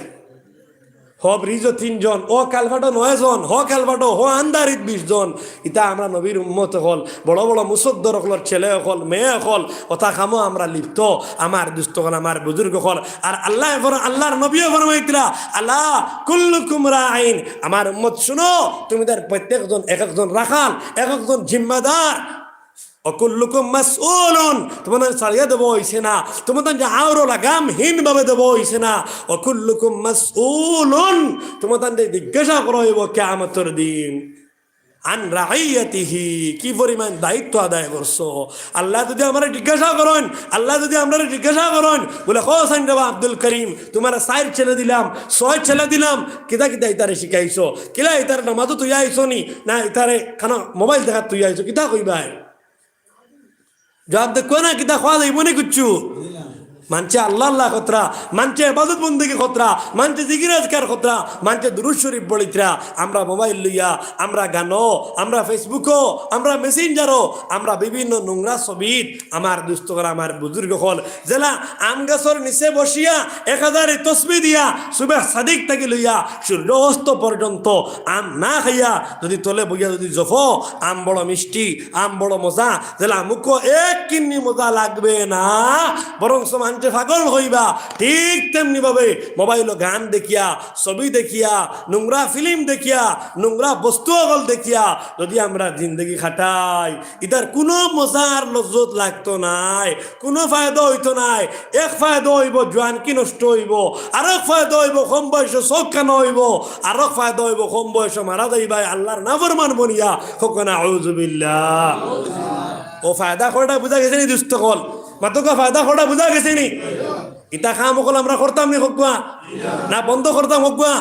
হ ব্রিজো তিনজন, অউ কালভাটো নয়জন, হ কালভাটো, হ আন্দারিত বিশজন। ইতা আমরা নবীর উম্মত অকল, বড় বড় মুসদ্দর অকলর ছেলে অকল, মেয়ে অকল, অতা কামো আমরা লিপ্ত। আমার দোস্ত অকল, আমার বুজুর্গ অকল, আর আল্লায় ফর-, আল্লার নবীয়ে ফরমাইতরা, "আলা কুল্লুকুম রাইন।" আমার উম্মত শুনো, তুমিতাইন প্রত্যেকজন এক একজন রাখাল, এক একজন জিম্মাদার। "ওয়া কুল্লুকুম মাসউলুন", তুমাতাইন ছাড়িয়া দেওয়া অইছে না, তুমাতাইন যে আওরো লাগামহীন ভাবে দেওয়া অইছে না। "ওয়া কুল্লুকুম মাসউলুন", তুমাতাইন যে জিজ্ঞাসা করা অইবো কিয়ামতর দিন। "আন রাইয়াতিহি", কি পরিমাণ দায়িত্ব আদায় করছো। আল্লায় যুদি আমরারে জিজ্ঞাসা করইন, আল্লায় যুদি আমরারে জিজ্ঞাসা করইন, বুলে, "কও চাইন রেবা আব্দুল করিম, তুমারে চাইর ছেলে দিলাম, ছয় ছেলে দিলাম, কিতা কিতা ইতারে শিখাইছো? কিলা ইতারে নামাজো থইয়া আইছো নি? না ইতারে খানো মোবাইল দেখাত থইয়া আইছো?" কিতা কইবায়? জুয়াব দেউক্কা না, কিতা কওয়া যাইবো নি কিচ্ছু? মানষে আল্লাহ আল্লাহ করতরা, মানষে ইবাদত বন্দেগি করতরা, মানষে জিকির আজকার করতরা, মানষে দুরুদ শরীফ পড়িতরা। আমরা মোবাইল লইয়া, আমরা গানো, আমরা Facebook-ও, আমরা Messenger-ও, আমরা বিভিন্ন নোংরা ছবিত আমার দুস্ত অকল, আমার বুজুর্গ অকল, যেলা আম গাছর নিচে বসিয়া এক হাজারি তসবি দিয়া সুবহ সাদিক থাকি লইয়া সূর্য অস্ত পর্যন্ত আম না খাইয়া যদি তলে বইয়া যদি জফো, আম বড় মিষ্টি, আম বড় মজা, যেলা মুখো এক কিন্নি মজা লাগবে না, বরং মানষে পাগল অইবা। ঠিক তেমনি ভাবে মোবাইলো গান দেখিয়া, ছবি দেখিয়া, নোংরা ফিল্ম দেখিয়া, নোংরা বস্তু অকল দেখিয়া যদি আমরা জিন্দেগি কাটাই, ইতার কুনু মজা আর লজ্জত লাগতো নায়, কুনু ফায়দা অইতো নায়। এক ফায়দা অইবো, জোয়ানকি নষ্ট অইবো, আরক ফায়দা অইবো, কম বয়সো চউখ কানা অইবো, আরক ফায়দা অইবো, কম বয়সো মারা যাইবায় আল্লার নাফরমান বনিয়া। কউক্কা না আউযুবিল্লাহ। অউ ফায়দা কয়টা বুঝা গেছে নি দুস্ত অকল? মাতউক্কা, ফায়দা কয়টা বুঝা গেছে নি? ইতা কাম অকল আমরা করতাম নি কউক্কা? না বন্ধ করতাম কউক্কা?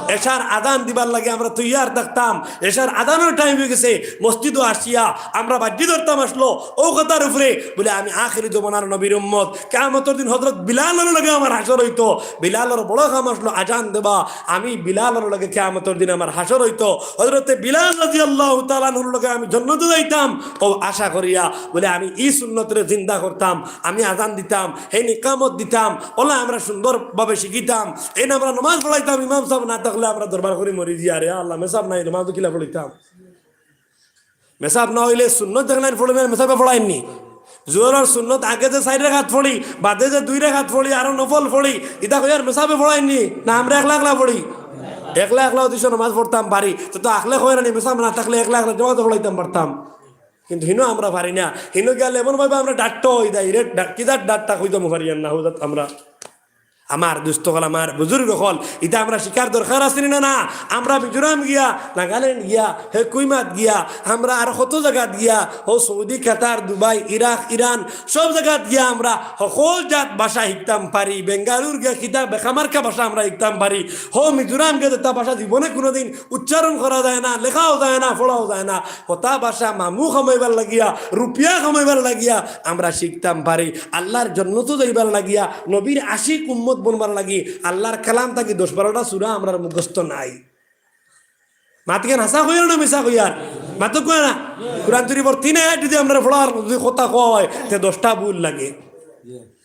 এশার আজান দিবার লাগি আমরা তৈয়ার থাকতাম। এশার আজানর টাইম অইগেছে, মসজিদো আসিয়া আমরা বাজি ধরতাম আছলো অউ কথার উপরে, বুলে, "আমি আখেরি জমানার নবীর উম্মত, কিয়ামতর দিন হজরত বিলালর লগে আমার হাশর অইতো।" বিলালর বড় কাম আছলো আজান দেবা, আমি বিলালর লগে কিয়ামতর দিন আমার হাশর অইতো, হজরতে বিলাল রাদিয়াল্লাহু তাআলা আনহুর লগে আমি জন্নতো যাইতাম। অউ আশা করিয়া বুলে, আমি ই সুন্নতরে জিন্দা করতাম, আমি আজান দিতাম, হেইন ইকামত দিতাম, অলা আমরা সুন্দরভাবে শিখিতাম, হেইন আমরা নমাজ পড়াইতাম, ইমাম সাব না থাকলে আমরা দরবার করি মরি যিয়ার, ইয়া আল্লাহ, মেসাব নাই, নমাজ কিলা পড়াইতাম? মেসাব না অইলে সুন্নত যেখান পড়ইন, মেসাবে পড়াইন নি? জোহরর সুন্নত আগে যে চাইর রাকাত পড়ি, বাদে যে দুই রাকাত পড়ি, আরো নফল পড়ি, ইতা কইয়ার মেসাবে পড়াইন নি? না আমরা একলা একলা পড়ি? একলা একলা অদিশো নমাজ পড়তাম পারি, তো, তো আখলে কইরা নি, মেসাব না থাকলে একলা একলা জমাতো পড়াইতাম পারতাম। কিন্তু হিনো আমরা পারি না, হিনো গেলে এমন ভাবে আমরা ডাট্ট অই যাই রে, ডা-, কিতা ডাট্টা কইতাম পারি আর না, হুজাত আমরা। আমার দুস্ত অকল, আমার বুজুর্গ অকল, ইতা আমরা শিখার দরকার আছে নি না? না, আমরা মিজোরাম গিয়া, নাগাল্যান্ড গিয়া, হেকুইমাত গিয়া, আমরা আর কত জাগাত গিয়া, অউ সৌদি, কাতার, দুবাই, ইরাক, ইরান, সব জাগাত গিয়া আমরা হকল জাত ভাষা শিখতাম পারি। বেঙ্গালুর গিয়া কিতা বেখামার্কা ভাষা আমরা শিখতাম পারি। হউ মিজোরাম গিয়া যেতা ভাষা জীবনে কুনুদিন উচ্চারণ করা যায় না, লেখাও যায় না, পড়াও যায় না, হতা ভাষা মামু কামাইবার লাগিয়া, রুপিয়া কামাইবার লাগিয়া আমরা শিখতাম পারি। আল্লার জন্নতো যাইবার লাগিয়া, নবীর আশিক উম্মত বনবার লাগি, আল্লার কালাম থাকি দশ বারোটা সূরা আমরার মুখস্থ নাই। মাতইন হাছা কইয়ার না মিছা কইয়ার? মাতউক্কা না। কুরআন শরীফর তিন আয়াত যদি আমরারে পড়ার যদি কথা কয়, তে দশটা ভুল লাগে।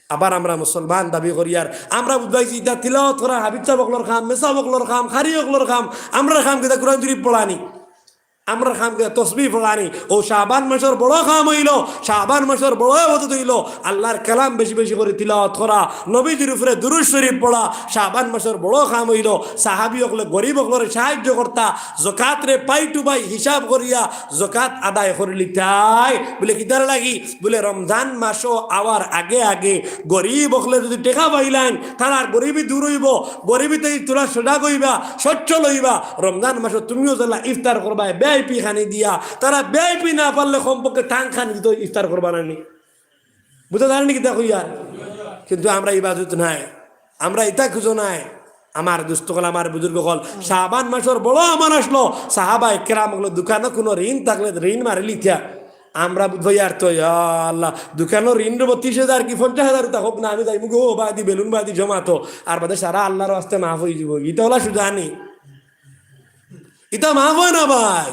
আবার আমরা মুসলমান দাবি করিয়ার, আমরা বুঝাইছি ইতা তিলাওয়াত করা হাফিজ সাব অকলর কাম, মেসাব অকলর কাম, কারি অকলর কাম, আমরার কাম কিতা কুরআন শরীফ পড়ানি? আমরার কাম কিতা তসবিহ পড়ানি? অউ শাবান মাসর বড় কাম অইলো, শাবান মাসর বড় ইবাদত অইলো আল্লার কালাম বেশি বেশি করি তিলাওয়াত করা, নবীজির উপরে দুরুদ শরীফ পড়া। শাবান মাসর বড় কাম অইলো সাহাবী অকলে গরিব অকলরে সাহায্য করতা, জকাতরে পাই টু পাই হিসাব করিয়া জকাত আদায় করিলিতায়। বুলে, "কিতার লাগি?" বুলে, "রমজান মাসো আওয়ার আগে আগে গরিব অকলে যদি টেকা পাইলাইন, তারার গরিবি দূর অইবো, গরিবি থাকি তারা সজাগ অইবা, সচ্ছল অইবা। রমজান মাসো তুমিও যেলা ইফতার করবায় ভিআইপি খানি দিয়া, তারা ভিআইপি না পারলে কমপক্ষে টাং খানি দিতো ইফতার করবা না নি?" বুঝা যায় নি কিতা কইয়ার? কিন্তু আমরা ইবাদত নাই, আমরা ইতা খুঁজো নাই। আমার দুস্ত অকল, আমার বুজুর্গ অকল, শাবান মাসর বড় আমল আছলো, সাহাবায়ে কেরাম অকলে দোকানো কুনু ঋণ থাকলে ঋণ মারিলিতা। আমরা বুঝবায় আর তো, ইয়া আল্লাহ, দোকানো ঋণ রইবো তিশ হাজার কি পঞ্চাশ হাজার, ইতা হউক না, আমি যাইমু গো বাদি বেলুন বাদি জমাতো, আর বাদে সারা আল্লার ওয়াস্তে মাফ অই যিবো, ইতা অলা সুজা নি? ইতা মাফ অয় না ভাই,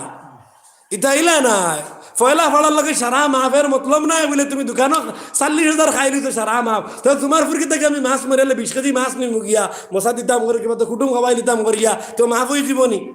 ইতা ইলা নায়। পয়লা ফাড়ার লগে সারা মাফের মতলব নায় বুলে তুমি দোকানো চল্লিশ হাজার খাইলিছো সারা মাফ, তে তুমার ফুরকি থাকি আমি মাছ মারিলে বিশ কেজি মাছ নিমু গিয়া, মশা দিতাম করি কিবা তো কুটুম খাওয়াই দিতাম করিয়া, তে মাফ অই যিবো নি?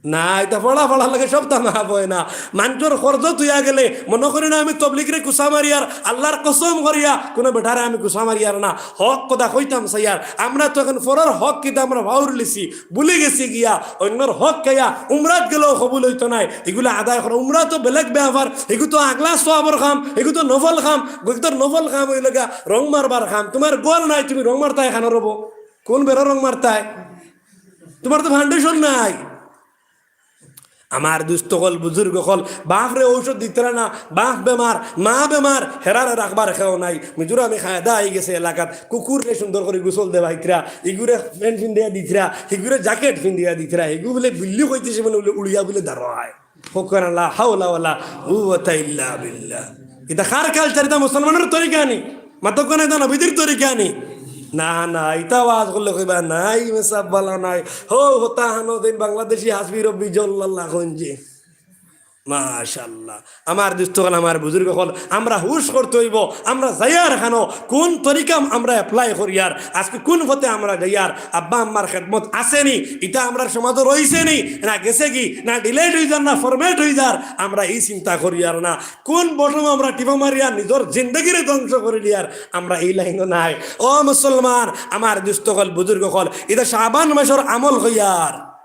না, ইতা পয়লা ফাড়ার লগে সবতা মাফ অয় না। মানষর কর্জ থুইয়া গেলে মনো করি না আমি তবলিগরে কুচা মারিয়ার, আল্লার কসম করিয়া কুনু বেটারে আমি কুচা মারিয়ার না। হক কথা কইতাম চাইয়ার, আমরা তো অখন পরর হক কিতা আমরা পাউরিলিছি। ভুলি গেছি গিয়া, অইন্যর হক খাইয়া উমরাত গেলেও কবুল অইতো নায়। ইগুলা আদায় করা, উমরা তো বেলেগ বেয়াপার, ইগু তো আগলা সওয়াবর কাম, ইগু তো নফল কাম, ইগু তো নফল কাম অইলো গিয়া রং মারবার কাম। তুমার ঘর নাই, তুমি রং মারতায় কানো রইবো? কুন বেড়া রং মারতায়? তুমার তো foundation নাই। আমার দুস্ত অকল, বুজুর্গ অকল, বাফরে ঔষধ দিতরা না, বাফ বেমার, মা বেমার, হেরারে রাখবার কেউ নাই। মিজোরামে কায়দা অইগেছে এলাকাত, কুকুররে সুন্দর করি গোসল দেওয়াইতরা, ইগুরে প্যান্ট ফিন্দাইয়া দিতরা, হিগুরে জ্যাকেট ফিন্দাইয়া দিতরা, হিগু বুলে বিল্লি কইতেছে বুলে, বুলে উড়িয়া বুলে দাঁড়ায়। কউক্কা না লা হাওলা ওয়ালা কুওয়াতা ইল্লা বিল্লাহ। ইতা কার culture? ইতা মুসলমানর তরিকা নি? মাতউক্কা না, ইতা নবীজির তরিকা নি? না, না, ইতা ওয়াজ করলে কইবা, "নাই, মেসাব বালা নাই।" হো, হতা হানো দিন বাংলাদেশি হাসবি রব্বি জল্লাল্লাহ কইন যে। মাশাআল্লাহ। আমার দোস্ত অকল, আমার বুজুর্গ অকল, আমরা হুশ করতে অইবো, আমরা যাইয়ার খানো, কোন তরিকা আমরা apply করিয়ার, আজকে কোন পথে আমরা যাইয়ার, আব্বা আম্মার খেদমত আছে নি, ইতা আমরার সমাজো রইছে নি, না গেছে গি, না delete অই যার, না format অই যার, আমরা ই চিন্তা করিয়ার না। কোন button আমরা টিপা মারিয়া নিজর জিন্দেগিরে ধ্বংস করিলিয়ার, আমরা ই লাইনো নাই। ও মুসলমান, আমার দোস্ত অকল, বুজুর্গ অকল, ইতা শাবান মাসর আমল কইয়ার।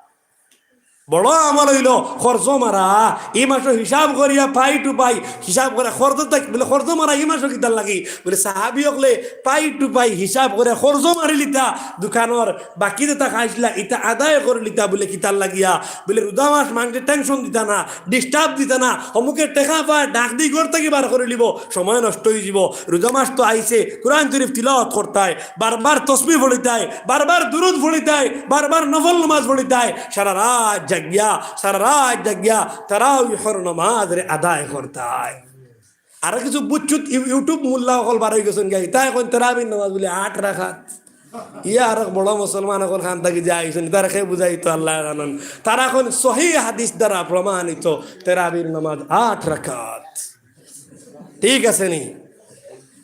বড় আমল অইলো খরচ মারা। ই মাসো হিসাব করিয়া পাই টু পাই হিসাব করে খরচ থাক-, বুলে, "খরচ মারা ই মাসো কিতার লাগি?" বুলে, সাহাবি অকলে পাই টু পাই হিসাব করে খরচ মারিলিতা, দোকানর বাকি যেতা খাইছলা ইতা আদায় করিলিতা। বুলে, "কিতার লাগিয়া?" বুলে, "রোজা মাস, মানষে tension দিতা না, disturb দিতা না, অমুকে টেকা পায়, ডাক দি ঘর থাকি বার করিলিবো, সময় নষ্ট অইযিবো। রোজা মাস তো আইছে, কোরআন শরীফ তিলাওয়াত করতায়, বারবার তসবিহ পড়িতায়, বারবার দুরুদ পড়িতায়, বারবার নফল নামাজ পড়িতায়, সারা রাইত জাগিয়া, সারা রাইত জাগিয়া তারাবিহর নামাজরে আদায় করতায়।" আর কিছু বুচ্চুত ইউ-, YouTube মোল্লা অকল বার অই গেছইন গিয়া, ইতায় কইন তারাবির নামাজ বুলে আট রাকাত। ইয়া আরক বড় মুসলমান অকল খান থাকি যে আইছইন, ইতারে কে বুঝাইতো আল্লায় জানইন। তারা কইন সহি হাদিস দ্বারা প্রমাণিত তারাবির নামাজ আট রাকাত। ঠিক আছে নি?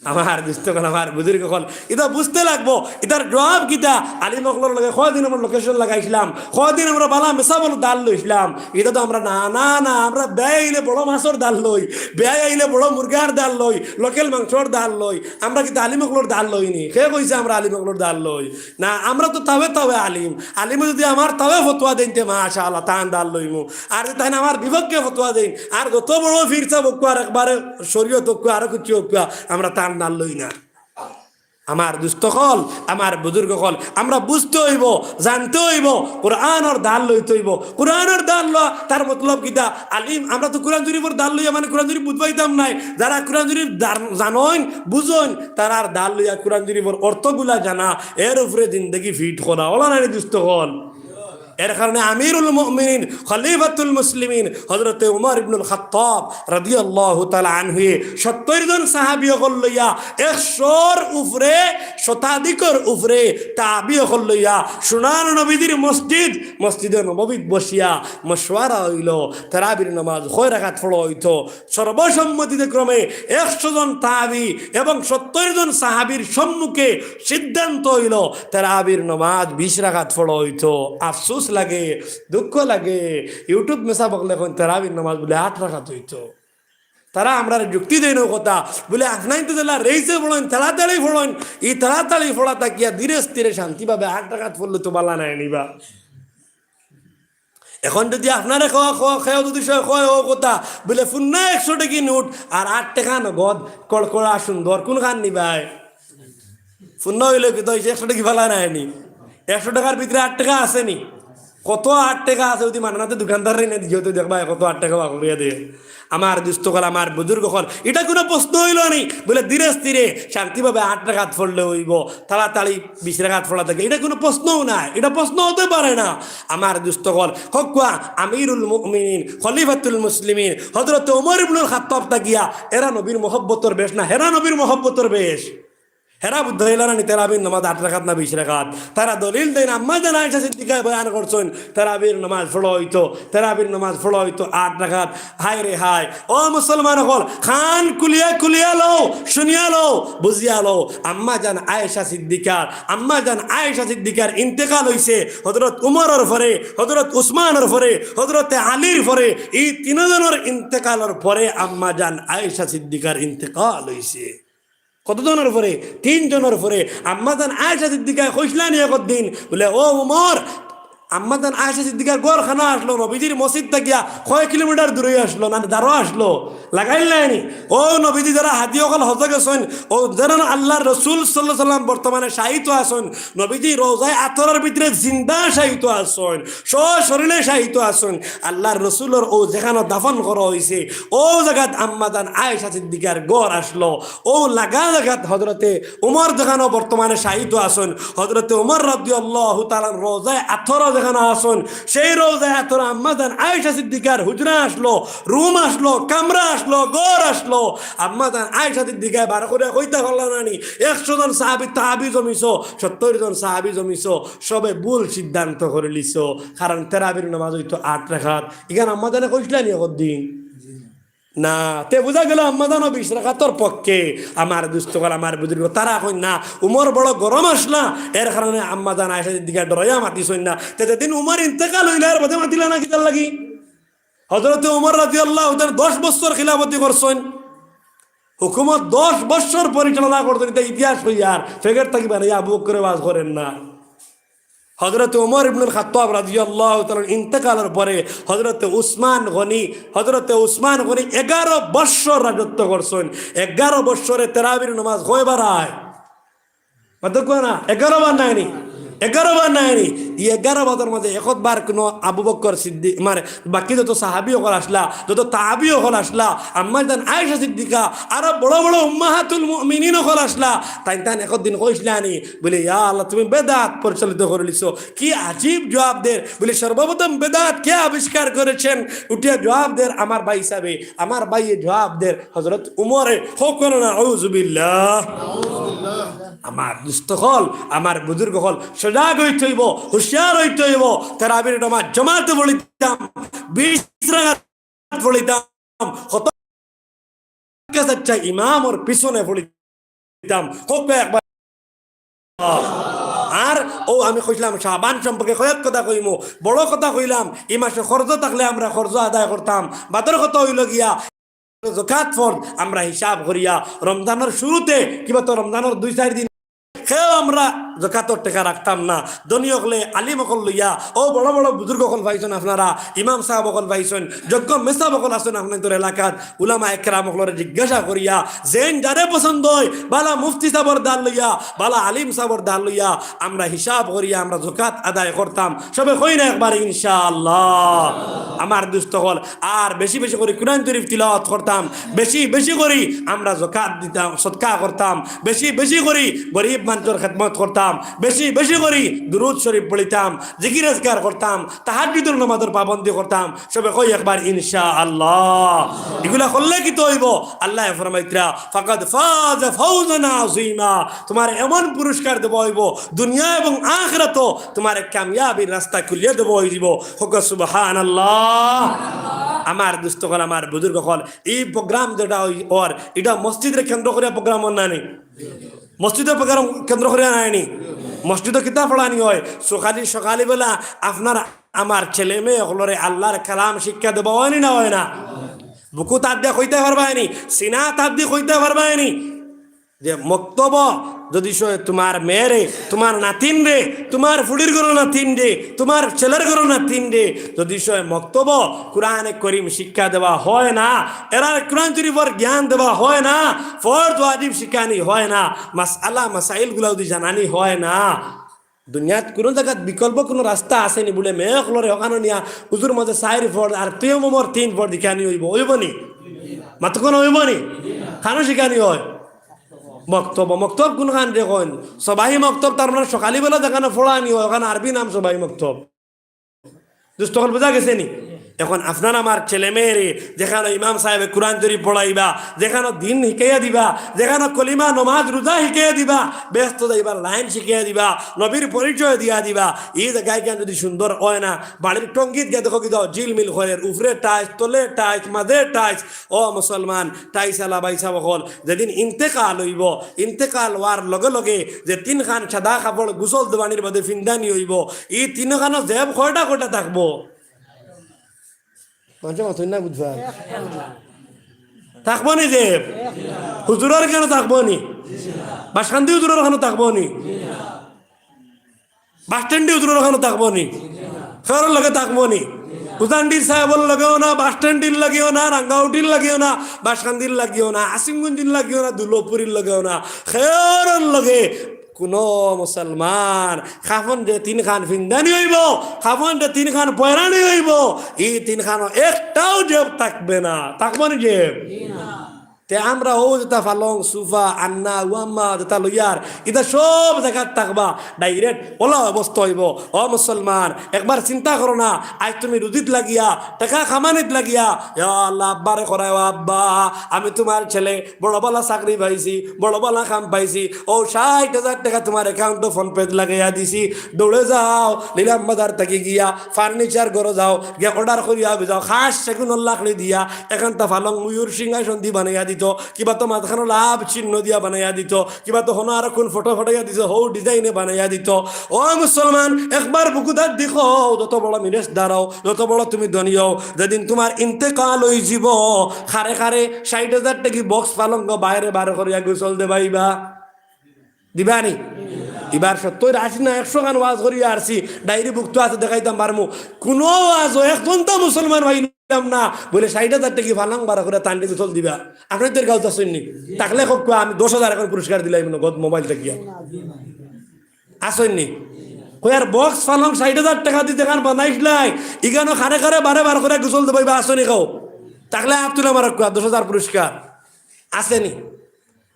আমার দোস্ত অকল, আমার বুজুর্গ অকল, ইতা বুঝতে লাগবো। ইতার জবাব কিতা? আলিম অকলর লগে কয়দিন আমরা location লাগাইছলাম, কয়দিন আমরা বালা মেসাবর দাল লইছলাম। ইতা তো আমরা না, না, না, আমরা বেয়াই আইলে বড় মাছর দাল লই, বেয়াই আইলে বড় মুরগার দাল লই, local মাংসর দাল লই। আমরা কিতা আলিম অকলর দাল লই নি? কে কইছে আমরা আলিম অকলর দাল লই? না, আমরা তো তাওয়ে তাওয়ে আলিম। আলিমে যদি আমার তাওয়ে ফতোয়া দেইন, তে মাশাআল্লাহ, তান দাল লইমু। আর যদি তাইন আমার বিপক্ষে ফতোয়া দেইন, আর যত বড় পীর সাব অউক্কা, আর একবারে শরীয়ত অউক্কা, আর কিছু অউক্কা, আমরা তান দাল লই না। আমার দোস্ত অকল, আমার বুজুর্গ অকল, আমরা বুঝতে অইবো, জানতে অইবো, কোরআনর দাল লইতে অইবো। কোরআনর দাল লওয়া, তার মতলব কিতা? আলিম, আমরা তো কোরআন শরীফর দাল লইয়া মানে কোরআন শরীফ বুঝবাইতাম নায়। যারা কোরআন শরীফ দার-, জানইন, বুঝইন, তারার দাল লইয়া কোরআন শরীফর অর্থগুলা জানা, এর উপরে জিন্দেগি fit করা, অলা নায় নি দোস্ত অকল? এর কারণে আমিরুল মুমিনিন, খলিফাতুল মুসলিমিন হযরতে উমর ইবনুল খাত্তাব রাদিয়াল্লাহু তাআলা আনহুয়ে সত্তর জন সাহাবী অকল লইয়া, একশোর উপরে, শতাধিকর উপরে তাবি অকল লইয়া সোনার নবীজির মসজিদ, মসজিদে নববীত বসিয়া মশওয়ারা অইলো তারাবির নামাজ কয় রাকাত পড়া অইতো। সর্বসম্মতিক্রমে একশো জন তাবি এবং সত্তর জন সাহাবীর সম্মুখে সিদ্ধান্ত অইলো তারাবির নামাজ বিশ রাকাত পড়া অইতো। আফসোস লাগে, দুঃখ লাগে, YouTube মেসাব অকলে কইন তারাবির নামাজ বুলে আট রাকাত অইতো। তারা আমরারে যুক্তি দেইন অউ কথা, বুলে, "আপনাইন তো যেলা রেইসে পড়ইন, তাড়াতাড়ি পড়ইন, ই তাড়াতাড়ি পড়া থাকিয়া ধীরে স্থিরে শান্তিভাবে আট রাকাত পড়লে তো বালা নায় নি বা?" এখন যদি আপনারে কওয়া, কওয়া, কেউ যদি সে কয় অউ কথা, বুলে, "ফুন্না একশো টেকি নোট আর আট টেকা নগদ, কড়কড়া সুন্দর, কুনখান নিবায়?" ফুন্না অইলে কিতা অইছে, একশো টেকি বালা নায় নি? একশো টেকার ভিতরে আট টেকা আছে নি? কত আট টেকা আছে, যদি মানানাতে দোকানদাররে নি দিও তো দেখবায় কত আট টেকা বার করিয়া দেয়। আমার দোস্ত অকল, আমার বুজুর্গ অকল, ইটা কুনু প্রশ্ন অইলো নি? বুলে, ধীরে স্থিরে শান্তিভাবে আট রাকাত পড়লে অইবো, তাড়াতাড়ি বিশ রাকাত পড়া থাকে, ইটা কুনু প্রশ্নও নায়, ইটা প্রশ্ন অইতে পারে না। আমার দোস্ত অকল, হক্কা আমিরুল মুমিনিন, খলিফাতুল মুসলিমিন হযরতে উমর ইবনুল খাত্তাব থাকিয়া, এরা নবীর মহব্বতর বেশ না, হেরা নবীর মহব্বতর বেশ। হেরা বুঝাইলা না নি তারাবির নামাজ আট রাকাত না বিশ রাকাত? তারা দলিল দেইন, আম্মাজান আয়েশা সিদ্দিকায় বয়ান করছইন, তারাবির নামাজ পড়া অইতো, তারাবির নামাজ পড়া অইতো আট রাকাত। হায় রে হায়, ও মুসলমান অকল, কান খুলিয়া খুলিয়া লও, শুনিয়া লও, বুঝিয়া লও। আম্মাজান আয়েশা সিদ্দিকার, আম্মাজান আয়েশা সিদ্দিকার ইন্তেকাল অইছে হযরত উমরর পরে, হযরত উসমানর পরে, হযরতে আলীর পরে। ই তিনজনর ইন্তেকালর পরে আম্মাজান আয়েশা সিদ্দিকার ইন্তেকাল অইছে। কতজনর পরে? তিনজনর পরে। আম্মাজান আয়েশা সিদ্দিকায় কইছলা নি একদিন, বুলে, "ও উমর," আম্মাজান আয়েশা সিদ্দিকার ঘর খানো আছলো, নবীজির মসজিদ থাকিয়া কয় কিলোমিটার দূরে আছলো, না দারো আছলো, লাগাইল নায় নি? অউ নবীজি যেরা হাজি অকল হজো গেছইন, অউ যেরা আল্লার রসুল সাল্লাল্লাহু আলাইহি ওয়াসাল্লাম বর্তমানে শায়িত আছইন, নবীজি রওজায়ে আতহারর ভিতরে জিন্দা শায়িত আছইন, সশরীরে শায়িত আছইন। আল্লার রসুলর অউ যেখানো দাফন করা অইছে, অউ জাগাত আম্মাজান আয়েশা সিদ্দিকার ঘর আছলো। অউ লাগা জাগাত হযরতে উমর যেখানো বর্তমানে শায়িত আছইন, হযরতে উমর রাদিয়াল্লাহু তাআলা আনহু রওজায়ে আতহারো যেখানো আছইন, সেই রওজায় আতহারা আম্মাজান আয়েশা সিদ্দিকার হুজরা আছলো, রুম আছলো, কামরা আছলো, ঘর আছলো। আম্মাজান আয়েশা সিদ্দিকায় বার করিয়া কইতা পারলা না নি, একশো জন সাহাবী তাহাবি জমিছো, সত্তর জন সাহাবী জমিছো, সবে ভুল সিদ্ধান্ত করিলিছো। কারণ তেরাবির নামাজ অইতো আট রাকাত। ইখান আম্মাজানে কইছলা নি একদিন? না। তে বুঝা গেল আম্মাজানও বিশ রাকাতর পক্ষে। আমার দুস্ত অকল, আমার বুজুর্গ, তারা কইন না, উমর বড় গরম আছলা, এর কারণে আম্মাজান আয়েশা সিদ্দিকায় ডরাইয়া মাতিছইন না। তে যেদিন উমর ইন্তেকাল অইলা, এর বাদে মাতিলা না কিতার লাগি? হযরতে উমর রাদিয়াল্লাহু তাআলা দশ বছর খিলাফতি করছইন, হুকুমত দশ বছর পরিচালনা করছইন। ইতা ইতিহাস কইয়ার, ফেগের থাকি বানাইয়া আবু বকরে ওয়াজ করেন না। হযরতে উমর ইবনুল খাত্তাব রাদিয়াল্লাহু তাআলা ইন্তেকালর পরে হযরতে উসমান গনি, হযরতে উসমান গনি এগারো বৎসর রাজত্ব করছইন। এগারো বৎসরে তেরাবির নামাজ কয়বার আয়? মাতো কয় না, এগারো বার নায় নি? এগারো বার নায় নি? ই এগারো বারর মাঝে একবার কুনু আবু বকর সিদ্দিক, মানে, বাকি যত সাহাবী অকল আছলা, যত তাহাবি অকল আছলা, আম্মাজান আয়েশা সিদ্দিকা, আরো বড় বড় উম্মাহাতুল মুমিনিন অকল আছলা, তাইন তাইন একদিন কইছলা নি, বলে, "ইয়া আল্লাহ, তুমি বেদাত পরিচালিত করিলিছো।" কি আজীব জবাব দের, বলে, "সর্বপ্রথম বেদাত কে আবিষ্কার করেছেন?" উঠিয়া জবাব দের আমার ভাই হিসাবে, আমার ভাইয়ে জবাব দের হযরত উমরে। হকল না, আউযুবিল্লাহ। আমার দুস্ত অকল, আমার বুজুর্গ অকল, সজাগ অইতে অইবো, হুঁশিয়ার অইতে অইবো। তেরাবির নামাজ জমাতে পড়িতাম, বিশ রাকাত পড়িতাম, কত আচ্ছা, ইমামর পিছনে পড়িতাম। কউক্কা একবার। আর অউ আমি কইছলাম, শাবান সম্পর্কে কয়েক কথা কইমু। বড় কথা কইলাম, ই মাসে কর্জ থাকলে আমরা কর্জ আদায় করতাম। বাদর কথা অইলো গিয়া, জকাত ফরজ আমরা হিসাব করিয়া রমজানর শুরুতে কিবা তো রমজানর দুই চাইর দিন কেউ আমরা জকাতর টেকা রাখতাম না। ধনী অকলে, আলিম অকল লইয়া, অউ বড় বড় বুজুর্গ অকল পাইছইন আপনারা, ইমাম সাব অকল পাইছইন, যজ্ঞ মেসাব অকল আছইন আপনাইনতর এলাকাত, উলামা একরাম অকলরে জিজ্ঞাসা করিয়া, যেইন যারে পছন্দ অয়, বালা মুফতি সাবর ধার লইয়া, বালা আলিম সাবর ধার লইয়া, আমরা হিসাব করিয়া আমরা জকাত আদায় করতাম। সবে কই না একবার ইনশাআল্লাহ। আমার দুস্ত অকল, আর বেশি বেশি করি কুরআন শরীফ তিলাওয়াত করতাম, বেশি বেশি করি আমরা জকাত দিতাম, সদকা করতাম, বেশি বেশি করি গরিব মানষর খেদমত করতাম, বেশি বেশি করি দুরুদ শরীফ পড়িতাম, জিকির আজকার করতাম, তাহাজ্জুদর নামাজর পাবন্দি করতাম। সবে কই একবার ইনশাআল্লাহ। ইগুলা করলে কিতা অইবো? আল্লায় ফরমাইতরা, "ফাকাদ ফাজা ফাওজান আযীমা।" তুমারে এমন পুরস্কার দেওয়া অইবো, দুনিয়া এবং আখিরাতো তুমারে কামিয়াবির রাস্তা খুলিয়া দেওয়া অইযিবো। কউক্কা সুবহানাল্লাহ। আমার দুস্ত অকল, আমার বুজুর্গ অকল, ই program যেটা অর, ইটা মসজিদরে কেন্দ্র করিয়া program অর না নি? মসজিদর program কেন্দ্র করিয়া নায় নি? মসজিদো কিতা পড়ানি অয়? সকালি, সকালি বেলা আপনার আমার ছেলে মেয়ে অকলরে আল্লার কালাম শিক্ষা দেওয়া অয় নি না অয় না? বুকু তাত দিয়া কইতা পারবা নি, সিনা তাত দিয়া কইতা পারবা নি যে মক্তবো যুদি সয় তুমার মেয়েরে, তুমার নাতিনরে, তুমার ফুড়ির ঘরর নাতিনরে, তুমার ছেলের ঘরর নাতিনরে যুদি সয় মক্তবো কুরআনে করিম শিক্ষা দেওয়া হয় না, এরারে কুরআন শরীফর জ্ঞান দেওয়া হয় না, ফরজ ওয়াজিব শিখানি হয় না, মাসআলা মাসাইলগুলা যুদি জানানি হয় না, দুনিয়াত কুনু জাগাত বিকল্প কুনু রাস্তা আছে নি বুলে মেয়ে অকলরে হকানো নিয়া উজুর মাঝে চাইর ফরজ আর তায়াম্মুমর তিন ফরজ শিখানি অইবো, অইবো নি? মাতো কুনু অইবো নি? কানো শিখানি অয়? মক্তব। মক্তব কুনখান দেখইন? সবাহি মক্তব, তার মানে সকালি বেলা যেখানো পড়ানি অয়, অখান আরবি নাম সবাহি মক্তব। দুস্ত অকল বুঝা গেছে নি? এখন আপনার আমার ছেলে মেয়েরে যেখানো ইমাম সাহেবে কুরআন শরীফ পড়াইবা, যেখানো দিন শিখাইয়া দিবা, যেখানো কলিমা, নমাজ, রোজা শিখাইয়া দিবা, বেহেস্তো যাইবার লাইন শিখাইয়া দিবা, নবীর পরিচয় দিয়া দিবা, ই জাগাখান যুদি সুন্দর অয় না, বাড়ির টঙ্গিত গিয়া দেখো কিতা ঝিলমিল করের, উপরে tiles, তলে tiles, মাঝে tiles। ও মুসলমান, tiles আলা ভাইসাব অকল, যেদিন ইন্তেকাল অইবো, ইন্তেকাল অওয়ার লগে লগে যে তিনখান সাদা কাপড় গোসল দেওয়ানির বাদে ফিন্দানি অইবো, ই তিনখানো জেব কয়টা কয়টা থাকবো? মানষে মাতইন না বুঝবা। থাকবো নি জেব? হুজুরর কেনো থাকবো নি? বাসকান্দি হুজুরর কেনো থাকবো নি? বাস স্ট্যান্ডি হুজুরর কেনো থাকবো নি? কেউরর লগে থাকবো নি? উজানডির সাহেবর লগেও না, বাস স্ট্যান্ডির লগেও না, রাঙ্গাউটির লগেও না, বাসকান্দির লগেও না, আসিমগঞ্জির লগেও না, দুর্লভপুরির লগেও না, কেউরর লগে কুনু মুসলমান কাফন যে তিনখান ফিন্দানি অইবো, কাফন যে তিনখান পয়রানি অইবো, ই তিনখানো একটাও জেব থাকবে না। থাকবো নি জেব? তে আমরা অউ যেটা পালং, সোফা, আন্না, উয়াম্মা যেটা লইয়ার, ইটা সব জাগাত থাকবা, direct অলা অবস্থা অইবো। ও মুসলমান, একবার চিন্তা করো না, আইজ তুমি রুজিত লাগিয়া, টেকা কামানিত লাগিয়া, ইয়া আল্লাহ, আব্বারে করায়, "ও আব্বা, আমি তুমার ছেলে, বড় বালা চাকরি পাইছি, বড় বালা কাম পাইছি, অউ ষাইট হাজার টেকা তুমার account-ও PhonePe-ত লাগাইয়া দিছি, দৌড়ে যাও, নিলাম বাজার থাকি গিয়া furniture ঘরো যাও, গিয়া order করিয়া আবি যাও, খাস সেগুনর লাকড়ি দিয়া একখানতা পালং ময়ূর সিংহাসন দি বানাইয়া দিত, কিবা তো মাঝখানো love চিহ্ন দিয়া বানাইয়া দিত, কিবা তো হনো আরো কুন ফটো ফাটাইয়া দিত, হউ design-এ বানাইয়া দিত।" ও মুসলমান, একবার বুকুত আত দি কও, যত বড় minister অও, যত বড় তুমি ধনী অও, যেদিন তুমার ইন্তেকাল অইযিবো, কারে কারে ষাইট হাজার টেকি box পালংগ বাইরে বার করিয়া গোসল দেবাইবা? দিবানি? ইবার সত্তইর, আশি না একশো খান ওয়াজ করিয়া আরছি, diary-ভুক্ত আছে, দেখাইতাম পারমু। কুনু ওয়াজো একজনতা মুসলমান পাইলাম না, বলে ষাইট হাজার টেকি পালং বার করিয়া তানরে গোসল দিবা। আপনাইনতর গাউত আছইন নি? থাকলে কউক্কা, আমি দশ হাজার অখন পুরস্কার দিলাইমু নগদ mobile থাকিয়া। আছইন নি? কই আর box পালং ষাইট হাজার টেকা দি যেখান বানাইছলাই, ইখানো কারে কারে বারে বার করিয়া গোসল দেবাইবা, আছইন নি কও? থাকলে আত তুলা মারউক্কা, দশ হাজার পুরস্কার। আছে নি?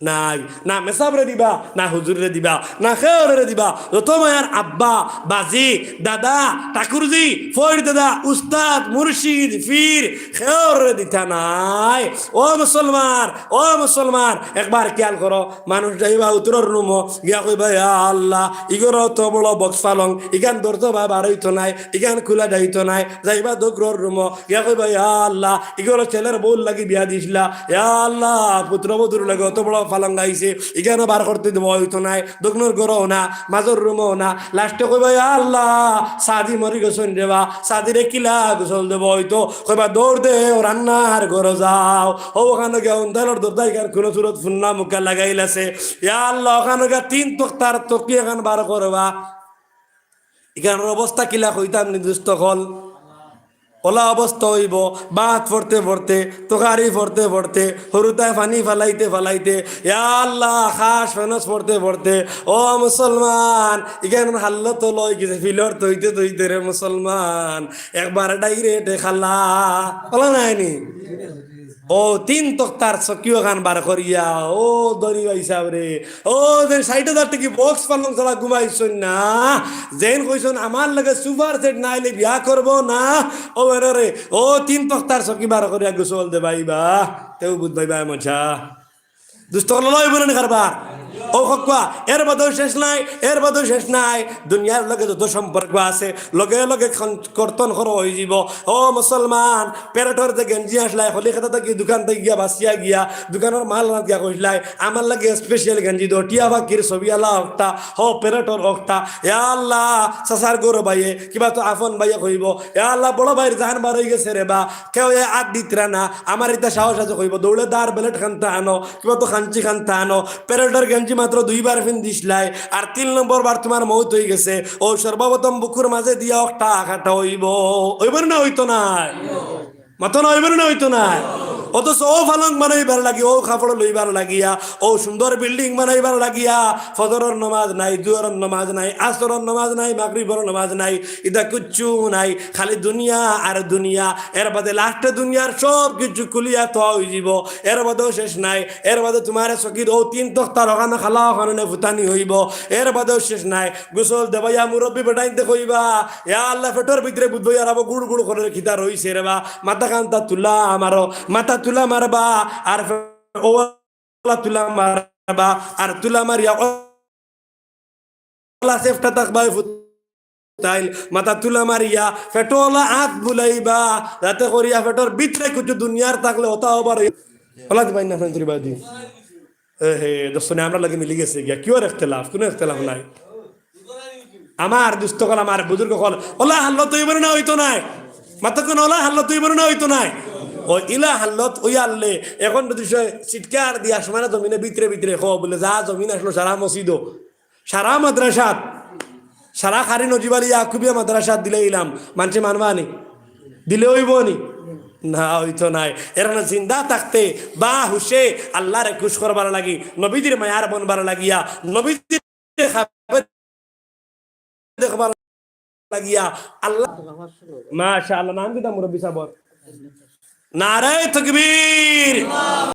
নাই। না মেসাবরে দিবা, না হুজুররে দিবা, না কেউরে দিবা। যত মায়ার আব্বা, বাজি, দাদা, ঠাকুরজি, ফইর দাদা, উস্তাদ, মুর্শিদ, পীর, কেউরে দিতা নায়। ও মুসলমান, ও মুসলমান, একবার খিয়াল করো, মানুষ যাইবা উত্তরর রুমো, গিয়া কইবা, "ইয়া আল্লাহ, ইগর অত বড় box পালং, ইখান ধরতো বা বার অইতো নায়, ইখান খুলা যাইতো নায়।" যাইবা দক্ষিণর রুমো, গিয়া কইবা, "ইয়া আল্লাহ, ইগর ছেলের বউর লাগি বিয়া দিছলা, ইয়া আল্লাহ, পুত্রবধূর লাগি অত বড় পালং আইছে, ইখানও বার করতে দেওয়া অইতো নায়, দক্ষিণর ঘরও না, মাঝর রুমও না।" Last-এ কইবা, "ইয়া আল্লাহ, সাদি মরি গেছইন রেবা, সাদিরে কিলা গোসল দেওয়া অইতো?" কইবা, "দৌড় দেও, রান্নার ঘরো যাও, অউ অখানো গিয়া উন্দালর দরজা ইখান খুলো, সুরত ফুন্না মুখা লাগাইল আছে, ইয়া আল্লাহ, অখানো গিয়া তিন তক্তার তকি এখান বার করবা।" ইখানর অবস্থা কিলা কইতাম নি দুস্ত অকল? অলা অবস্থা অইবো, ভাত পড়তে পড়তে, তরকারি পড়তে পড়তে, হুরুতায় পানি ফালাইতে ফালাইতে, ইয়া আল্লাহ, খাস ফেনস পড়তে পড়তে, ও মুসলমান, ইখানর হালত অলা অইগেছে, ফিলর থইতে থইতে রে মুসলমান, একবার direct-এ খালা। অলা নায় নি? অউ তিন তক্তার চকিও খান বার করিয়া, ও ধনী ভাইসাবরে, ও যে ষাইট হাজার টেকি box পালং ছাড়া ঘুমাইছইন না, যেইন কইছইন, "আমার লগে sofa set না আইলে বিয়া করবো না", ও এরারে, ও তিন তক্তার চকি বার করিয়া গোসল দেবাইবা, তেউ বুঝবাইবা মজা। দুস্ত অকল, অলা অইবো না নি কারবার? ও কউক্কা, এর বাদেও শেষ নাই, এর বাদেও শেষ নাই। দুনিয়ার লগে যত সম্পর্ক আছে, লগে লগে কন-, কর্তন করা অইযিবো। ও মুসলমান, প্যারটর যে গেঞ্জি আছলায়, কলিকাতা থাকি দোকান থাকি গিয়া বাছিয়া গিয়া, দোকানর মাল আনাত গিয়া কইছলায়, "আমার লাগি special গেঞ্জি দেও, টিয়া পাখির ছবি আলা অকটা, হউ প্যারটর অকটা।" ইয়া আল্লাহ, চাচার ঘরর ভাইয়ে, কিবা তো আপন ভাইয়ে কইবো, "ইয়া আল্লাহ, বড় ভাইর জান বার অইগেছে রেবা, কেউ এ আত দিতরা না।" আমার ইতা সাহস আছে কইবো, "দৌড়ে দার blade খানতা আনো।" কিবা তো কাঞ্চি খানতা আনো, প্যারটর গেঞ্জি মাত্র দুইবার ফিন্দিছলায়, আর তিন নম্বর বার তুমার মউত অইগেছে, অউ সর্বপ্রথম বুকুর মাঝে দিয়া অকটা কাটা অইবো, অইবো না অইতো নায়? মাতো না, অইবো না অইতো নায়? অথচ অউ পালং বানাইবার লাগি, অউ কাপড় লইবার লাগিয়া, অউ সুন্দর building বানাইবার লাগিয়া, ফজরর নমাজ নাই, জুহরর নমাজ নাই, আসরর নমাজ নাই, মাগরিবর নমাজ নাই, ইতা কিচ্ছু নাই, খালি দুনিয়া আর দুনিয়া। এর বাদে last-এ দুনিয়ার সব কিছু খুলিয়া থওয়া অইযিবো। এর বাদেও শেষ নাই। এর বাদে তুমারে চকির অউ তিন তক্তার অখানো খালা অখানো নে ফুতানি অইবো। এর বাদেও শেষ নাই। গোসল দেবাইয়া মুরব্বি বেটাইন্তে কইবা, "ইয়া আল্লাহ, পেটর ভিতরে বুঝবো ইয়ার আবো গুড় গুড় করে কিতা রইছে রেবা। মাথা খানতা তুলা মারো, মাথা তুলা মারবা।" আর ফে-, ও তুলা মারবা, আর তুলা মারিয়া অলা সেফটা থাকবায় ফুতাইল, মাথা তুলা মারিয়া, পেটো অলা আত বুলাইবা, যাতে করিয়া পেটর ভিতরে কিছু দুনিয়ার থাকলে অতা অবার অই-, অলা দিবাইন না, ফ্রেন্ড, তুলিবা দি। এ হে, দোস্ত নে, আমরা লগে মিলি গেছে গিয়া, কিওর ইখতিলাফ? কুনু ইখতিলাফ নাই। আমার দুস্ত অকল, আমার বুজুর্গ অকল, অলা হালত অইবো না অইতো নায়? মাতউক্কা না, অলা হালত অইবো না অইতো নায়? ও ইলা হালত অইয়ারলে, অখন যদি সে চিৎকার দিয়া আসমানে জমিনে ভিতরে ভিতরে কও বুলে, "যা জমিন আছলো সারা মসজিদো, সারা মাদ্রাসাত, সারা কারি নজিব আলী ইয়াকুবিয়া মাদ্রাসাত দিলাইলাম, মানষে মানবা নি? দিলে অইবো নি? না, অইতো নায়।" এর কারণে জিন্দা থাকতে বা হুশে আল্লারে খুশ করবার লাগি, নবীজির মায়ার বনবার লাগিয়া, নবীজির খাবে দেখবার লাগিয়া আল্লাহ, মাশাআল্লাহ, নাম কিতা মুরব্বি সাবর? নারায়ে তাকবীর।